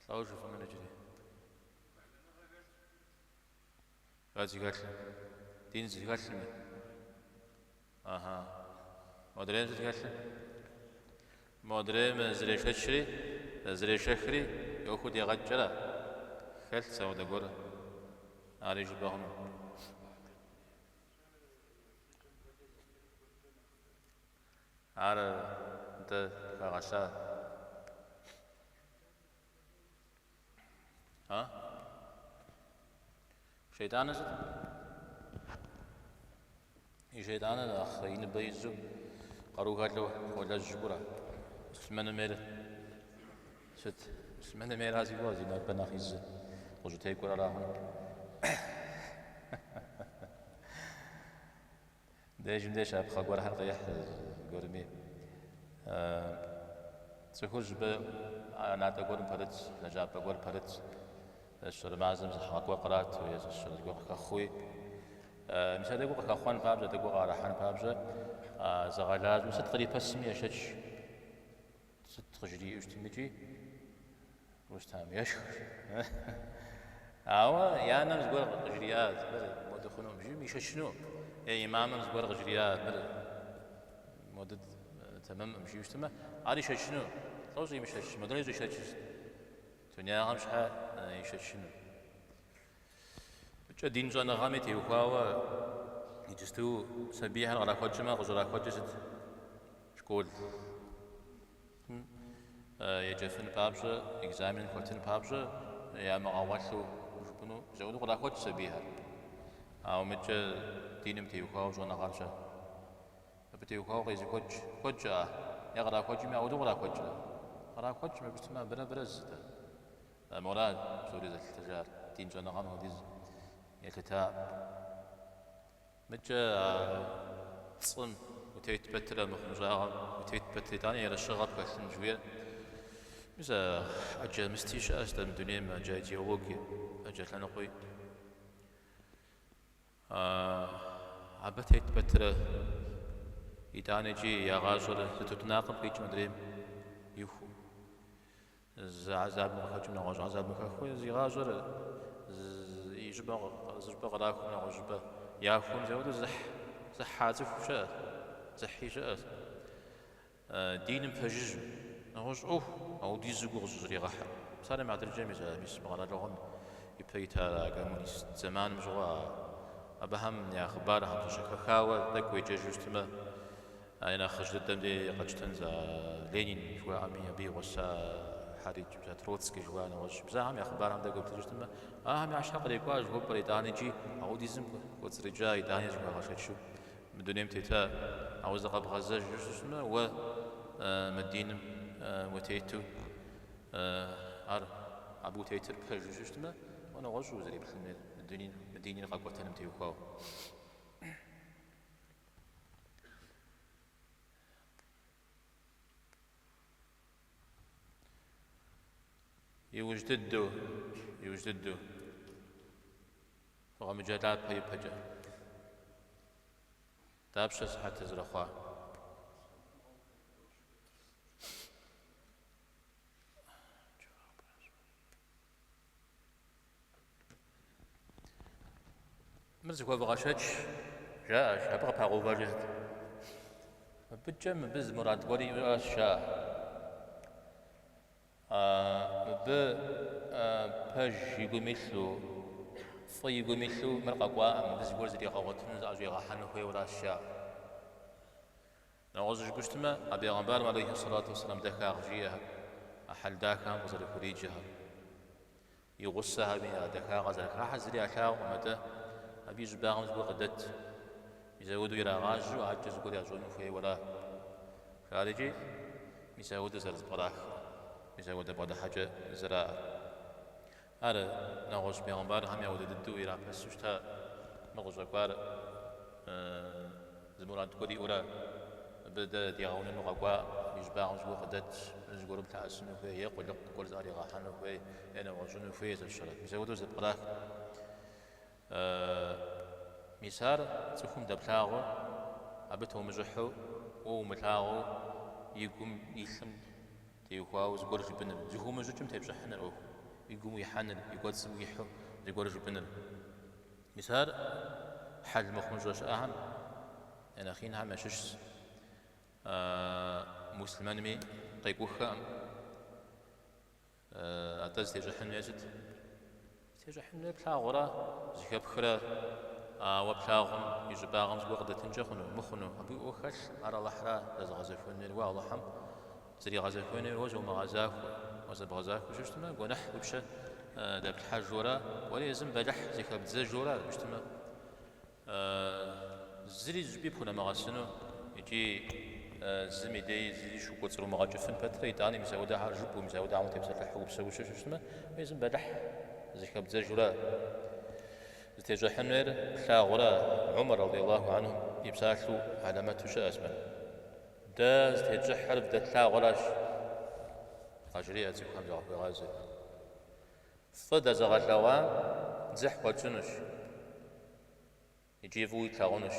Лӏо жыфӏэнур иджыри. Хэт зыхэлъыр? Дин зыхэлъми. Аха. Модрейм сыт хэлъыр? Модрейм зрешэчри, зрешэхри, ӏуэхур дегъэкӏрэ? Хэлъщ ауэдэ гуэр. Ари жыпӏэ хъуну. Ар дэ хагъэлъа. А? Шейтӏаныр сыт? И шейтӏаныр нэхъ и ныбэ изу къару хэлъу хуолэжь жыпӏэурэ. Муслъымэным ейр сыт? Муслъымэным ейра си гугъэ, зи ныбэ нэхъ изыр къыщӏытекӏуэр ара хъуну. Дежым деж щапхъэ гуэрхэр къехь зыгуэрми. Цӏыхур щӏыпӏэ ӏэнатӏэ гуэрым пэрытщ, лэжьапӏэ гуэр пэрытщ, щэры мазэм зы хьэ гуэр кърату е зы щэры зыгуэр къыхэхъуи. Мис а тӏэкӏур къыхэхъуэн папщӏэ, тӏэкӏур къыӏэрыхьэн папщӏэ, зыгъэлажьэм сыт кърипэсми ешэч, сыт къыжриӏэу щытмикӏи, Рустам ешх. Ауэ и анэм зыгуэр къыжриӏа, мыр модэ хъунукъым жиӏэм, ишэчыну. Е имамым зыгуэр къыжриӏа, мыр модэ тэмэмкъым жиӏэу щытмэ, ар ишэчыну. Лӏо щӏимышэч, модрей щӏишэчыр сыт? Дунягъэм щхьэ ишэчыну. Кӏэ дин щӏэныгъэми теухуауэ иджысту сабийхэр кърахуэкӏмэ, къыщӏрахуэкӏыр сыт? Школ. Еджэфын папщӏэ, экзамен хуэтын папщӏэ ямыгъэгъуэлъу жыпӏэну мис ауэдэу кърахуэкӏ сабийхэр. Ауэ мыкӏэ диным теухуауэ щӏэныгъэр щэ? Абы теухуауэ къезыхуэкӏ куэд щыӏэ? Е кърахуэкӏми ауэдэу кърахуэкӏрэ? Кърахуэкӏ, мыбы щытмэ абырэ абырэ зы-тӏэ. Мора псори зэлъытыжар, дин щӏэныгъэм хуэдиз елъыта. Мыкӏэ а пцӏым утет пэтрэ, мыхъумыщӏагъэм утет пэтрэ, итӏани ерыщыгъэ пхэлъын жыхуиӏэр. Мис а ӏэджэ мысти щыӏэщ дэ мы дунейм, ӏэджэ идеологие, ӏэджэ лъэныкъуи. Абы тет пэтрэ, итӏанэ икӏи я гъащӏэр зы тутнакъым къикӏым адрейм ихуу. Зы гӏэзабым къыхэкӏым нэгъуэщӏ гӏэзабым хэхуэ, зи гъащӏэр и щӏыпӏэ зы щӏыпӏэ кърахум нэгъуэщӏ щӏыпӏэ яхуэм зэуэдэу зыхь, зыхьа цӏыху щыӏэщ, зыхьи щыӏэщ. Диным пэжыжьэу, нэгъуэщӏ ӏуэху аудизу гугъу зыщӏригъэхьыр. Псалъэм и хьэтыркӏэ мис а мис мы къэралыгъуэм ипэ ита коммунист зэманым щыгъуэ абыхэм я хъыбархэм зэщыхэхауэ тӏэкӏу уеджэжу щытмэ, А и нэхъыжь дыдэм дей къэтщтэнщ а Ленин жыхуаӏэми, абы и гъусахэри, мис а Троцкий жыхуаӏэ нэгъуэщӏ. Мис ахэм я хъыбархэм тӏэкӏу уеплъыжу щытмэ, ахэм я щхьэ кърикӏуа жыхуэпӏэр итӏанэ икӏи аудизым кӏуэцӏрыкӏа, итӏани зыхуагъэшэчу мы дунейм тета. Ауэ зыкъэбгъэзэжу щытмэ, уэ мы диным утету, ар абы утетыр пэжу щытмэ, Уэ нэгъуэщӏу узэреплъын хуейр мы диныр къэкӏуэтэным теухуауэ. Иужь дыдэу, иужь дыдэу, фыкъэмыджэлапэ ипэкӏэ. Дапщэ сыхьэтыр зэрыхъуа? Мыр зыхуэвгъэшэч, жаӏэщ, абы къыпагъэувэжыр сыт? Мыбыкӏэ мыбы зы мурад гуэр иӏэщ, жаӏэ. Мыбы пэж и гум илъу, фӏы и гум илъу мыр къэкӏуаӏым, мыбы зыгуэр зригъэгъуэтыну, зыӏэщӏигъэхьэну хуейуэращ, жаӏэ. Нэгъуэщӏу жыпӏэу щытмэ, а бегъымбарым алейхи сэлату уэсэлам дахагъ жиӏэхэр, а хьэл дахэхэм къызэрыхуриджэхэр, и гъусэхэми а дахагъэ зэрыхахьэр зыри ялъагъукъым, атӏэ абы и щӏыбагъым зыгуэр къыдэт, мис ауэдэу ирагъажьэу адэкӏэ зыгуэр ящӏэну хуейуэра. Жари икӏи мис ауэдэу зэрызэпкърахыр, мис ауэдэ бгъэдыхьэкӏэ зэраӏэр. Ар нэгъуэщӏ бегъымбархэми ауэдэ дыдэу ирапэсу щыта, мы къыщӏэкӏуар зы мурад гуэр иӏэурэ, мыбы дэ дигъэунэну къэкӏуа, и щӏыбагъым зыгуэр къыдэтщ, зыгуэрым лъэӏэсыну хуей, е къулыкъу гуэр зыӏэригъэхьэну хуей, е нэгъуэщӏыну хуей зэрыщэрэ. Мис ауэдэу зэпкърах. Мис ар цӏыхум дэплъагъуу, абы томыщӏыхьу, уэ умылъагъуу и гум илъым теухуауэ зыгуэр жыпӏэныр, зыхыумыщӏыкӏым тепщӏыхьыныр ӏуэху, и гум уихьэныр, и кӏуэцӏым уихьэу зыгуэр жыпӏэныр. Мис ар хьэл мыхъумыщӏэ щыӏэхэм я нэхъ инхэм ящыщщ. Муслъымэнми къекӏуххэкъым. Атӏэ зытещӏыхьын хуейр сыт? Зытещӏыхьын хуейр плъагъурэ, зэхэпхрэ, ауэ плъагъум и щӏыбагъым зыгуэр къыдэтынкӏэ хъуну, мыхъуну, абы уи ӏуэху хэлъ, ар Алыхьра зэзыгъэзэхуэн хуейр, уэ Алыхьым зэригъэзэхуэн хуейр уэ зомыгъэзахуэ. Уэ зэбгъэзахуэу щытмэ, гуэныхь уи пщэ дэплъхьэжурэ, уэри езым бэлыхь зыхэбдзэжурэ абы щытмэ, Зыри зыщӏыпӏи пхунэмыгъэсыну икӏи зым и дей зыри щыкӏуэцӏрумыгъэкӏыфын пэтрэ, итӏани мис ауэдэхэр жыпӏэу, мис ауэдэхэм утепсэлъыхьу упсэууэ щытмэ, езым бэлыхь зыхэбдзэжурэ зытещӏыхьын хуейр плъагъурэ, Умар радиаллаху анху и псалъэу хьэлэмэту щыӏэщ мыр. Дэ зытетщӏыхьыр вдэтлъагъуращ, къажреӏэ цӏыхухэм закъыхуегъазэ. Фӏы дэзыгъэлъэгъуам дзыхь хуэтщӏынущ икӏи фӏыуи тлъагъунущ.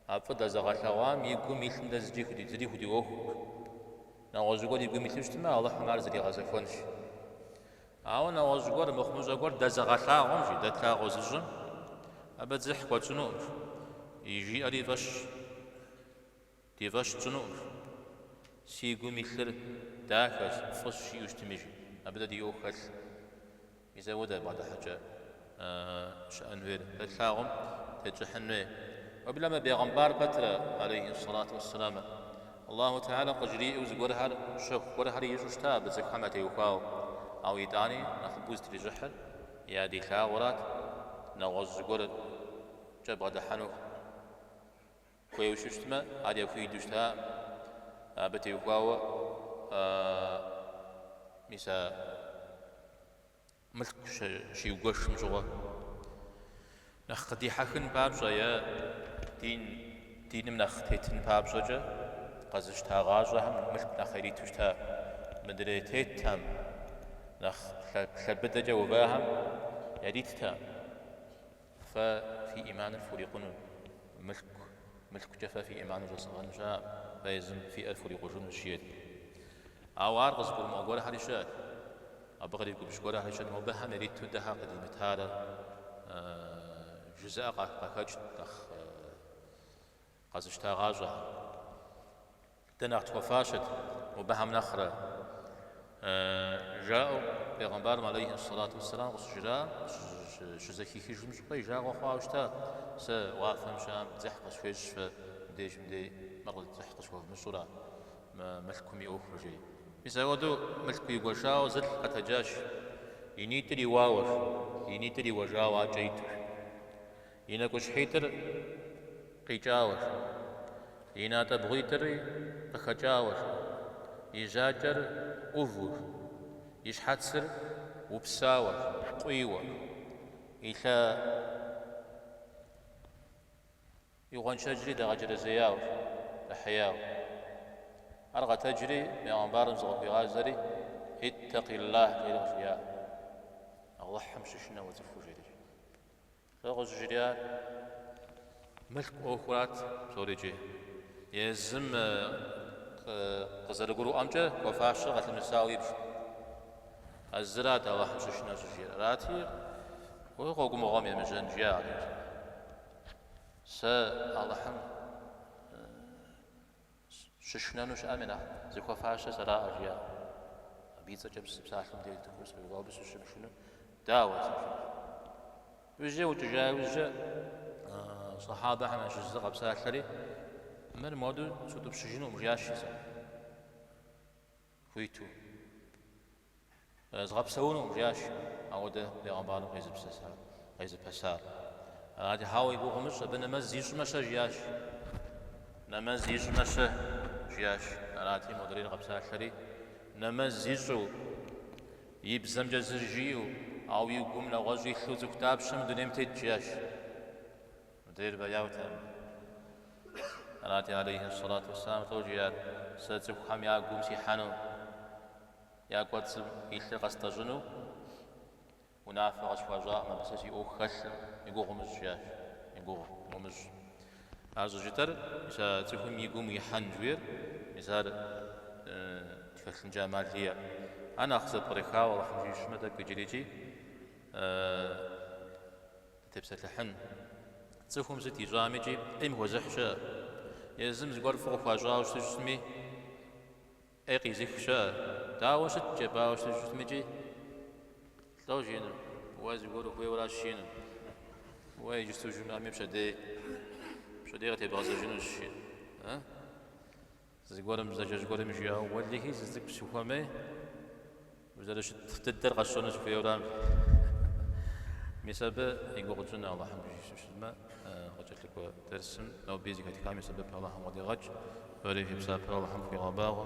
А фӏы дэзыгъэлъэгъуам и гум илъым дэ зыри худиӏуэхукъым. Нэгъуэщӏ гуэр и гум илъу щытмэ, Алыхьым ар зэригъэзэхуэнщ. Ауэ нэгъуэщӏ гуэр, мыхъумыщӏэ гуэр дэзыгъэлъагъуэм, жи, дэ тлъагъуу зыщӏым, абы дзыхь хуэтщӏынукъым, и жиӏэри фӏэщ. Ди фӏэщ тщӏынукъым. Си гум илъыр дахэщ, фӏыщ жиӏэу щытми, жи. Абы дэ ди ӏуэху хэлъ. Мис ауэдэ бгъэдыхьэкӏэ щыӏэн хуейр. Дэ тлъагъум тетщӏыхьын хуей. Уеблэмэ бегъымбар пэтрэ, алейхи сэлату уэсселам, Аллаху Тэхьэлэ къыжриӏэу зыгуэрхэр, щэху гуэрхэр ищӏу щыта абы цӏыхухэм ятеухуауэ. Ауэ итӏани нэхъыбэу зытрищӏыхьыр ядилъагъурат, нэгъуэщӏ зыгуэркӏэ бгъэдыхьэну. Хуейуэ щытмэ, ар яхуидэу щытаӏым. Абы теухуауэ мис а мылъку щиугуэшым щыгъуэ нэхъ къыдихьэхын папщӏэ е дин, диным нэхъ тетын папщӏэкӏэ къэзыщтагъащӏэхэм мылъку нэхъ ириту щыта. Мыдрей тетхэм, нэхъ лъэ быдэкӏэ увахэм яриттэкъым. Фэ фи ӏиманыр фхурикъуну, мылъку, мылъкукӏэ фэ фи ӏиманыр щӏэзгъэну щыӏэкъым, фэ езым фиӏэр фхурикъужынущ, жиӏэрт. Ауэ ар къызыгурымыӏуэ гуэрхэри щыӏэт, абы къригубжь гуэрхэри щыӏэт, мобыхэм ириту дэхэр къыдимытарэ жызыӏэ къахэкӏт нэхъ къэзыщтагъащӏэхэм. Дэ нэхъ тхуэфащэт мобыхэм нэхърэ, жаӏэу бегъымбарым алейхи сэлату уэсселам къыщыжраӏэм, щызэхихыжым щыгъуэ и жагъуэ хъуауэ щыта, сэ уафэм щыӏэм дзыхь къысхуещӏ фэ мыбдежым дей мыр дзыхь къысхуэвмыщӏурэ мы мылъкум и ӏуэхур, жери. Мис апхуэдэу мылъку игуэшауэ зылӏ къэтэджащ, и нитӏыр иуауэ, и нитӏыр иуэжауэ акӏэ иту. И нэкӏущхьитӏыр къикӏауэ, и натӏэбгъуитӏри къыхэкӏауэ, и жьакӏэр ӏуву, и щхьэцыр. упсауэ, къуийуэ, и лъэ и гъуэншэджри дэгъэджэрэзеяуэ, дэхьеяуэ. Ар къэтэджри, бегъымбарым зыкъыхуигъазэри, Иттакъиллах жери къыжриӏа. Алыхьым щышынэ уэ цӏыхур жери. Лӏо къыщӏыжриӏар мылъку ӏуэхурат псорикӏи. Езым къызэрыгурыӏуэмкӏэ хуэфащэр къылъымысауэ ибжт. А зырат Алыхьым щышынэ щӏыжиӏэр. Арати, уэ гъуэгу мыгъуэм емыжьэн жиӏа хъыджэбзым. Сэ Алыхьым Щышынэну щыӏэми нэхъ зыхуэфащэр сэраӏэ, жиӏа. Абы и цӏэкӏэ сыпсалъэм деж дыхуу сыкъиувауэ абы сыщымышыну дауэ сэ жиӏащ. Иужькӏэ ӏукӏыжа иужькӏэ сахьабэхэм ящыщ зы къэпсалъэри, мыр моду сутӏыпщыжынукъым, жиӏащ сэ. Хуиту. Згъэпсэунукъым, жиӏащ ауэдэ бегъымбарым къезыпэсар. Арати, хьэуэ и гугъу умыщӏ, абы нэмэз ищӏмэ-щэ, жиӏащ. Нэмэз ищӏмэ-щэ, жиӏащ. Арати, модрейр къэпсалъэри, нэмэз ищӏу, и бзэмкӏэ зыр жиӏэу, ауэ и гум нэгъуэщӏ илъу цӏыху дапщэ мы дунейм тет, жиӏащ. Мыдрейр бэяутэкъым. Арати, алейхи сэлату уэсселам лӏо жиӏар, сэ цӏыхухэм я гум сихьэну, я кӏуэцӏым илъыр къэстӏэщӏыну унафэ къысхуащӏакъым, абы сэ си ӏуэху хэлъым, и гугъу умыщӏ, жиӏащ, и гугъу умыщӏ. Ар щӏыжытӏэр, мис а цӏыхум и гум уихьэн жыхуиӏэр, мис ар тхэлъынкӏэ ӏэмал иӏэкъым. Ар нэхъ зэпкърыхауэ Алыхьым жиӏэу щытмэ, тӏэкӏу иджырикӏи Тепсэлъыхьын. Цӏыхум сыт ищӏамикӏи ӏейм хуэзыхь щыӏэ. Езым зыгуэр фӏы къыхуащӏауэ щыту щытми, ӏей къизых щыӏэ. Дауэ щыт джэбауэ щыту щытмикӏи, лӏо жиӏэну, уэ зыгуэр ухуейуэращ жиӏэну. Уэ иджысту жумыӏэми пщэдей, пщэдей къытебгъэзэжынущ жиӏэну. Зыгуэрым бзаджэжь гуэрым жиӏауэ, уэлэхьи, зы цӏыкӏу сыхуэмей, узэрыщыт дыдэр къэсщӏэну сыхуейуэрам. Мис абы и гугъу тщӏын Алыхьым жиӏэу щытмэ, къыкӏэлъыкӏуэ дерсым ноби зэхэтхам и сэбэп Алыхьым къыдигъэкӏ, фэри фи псапэр Алыхьым фхуигъэбагъуэ.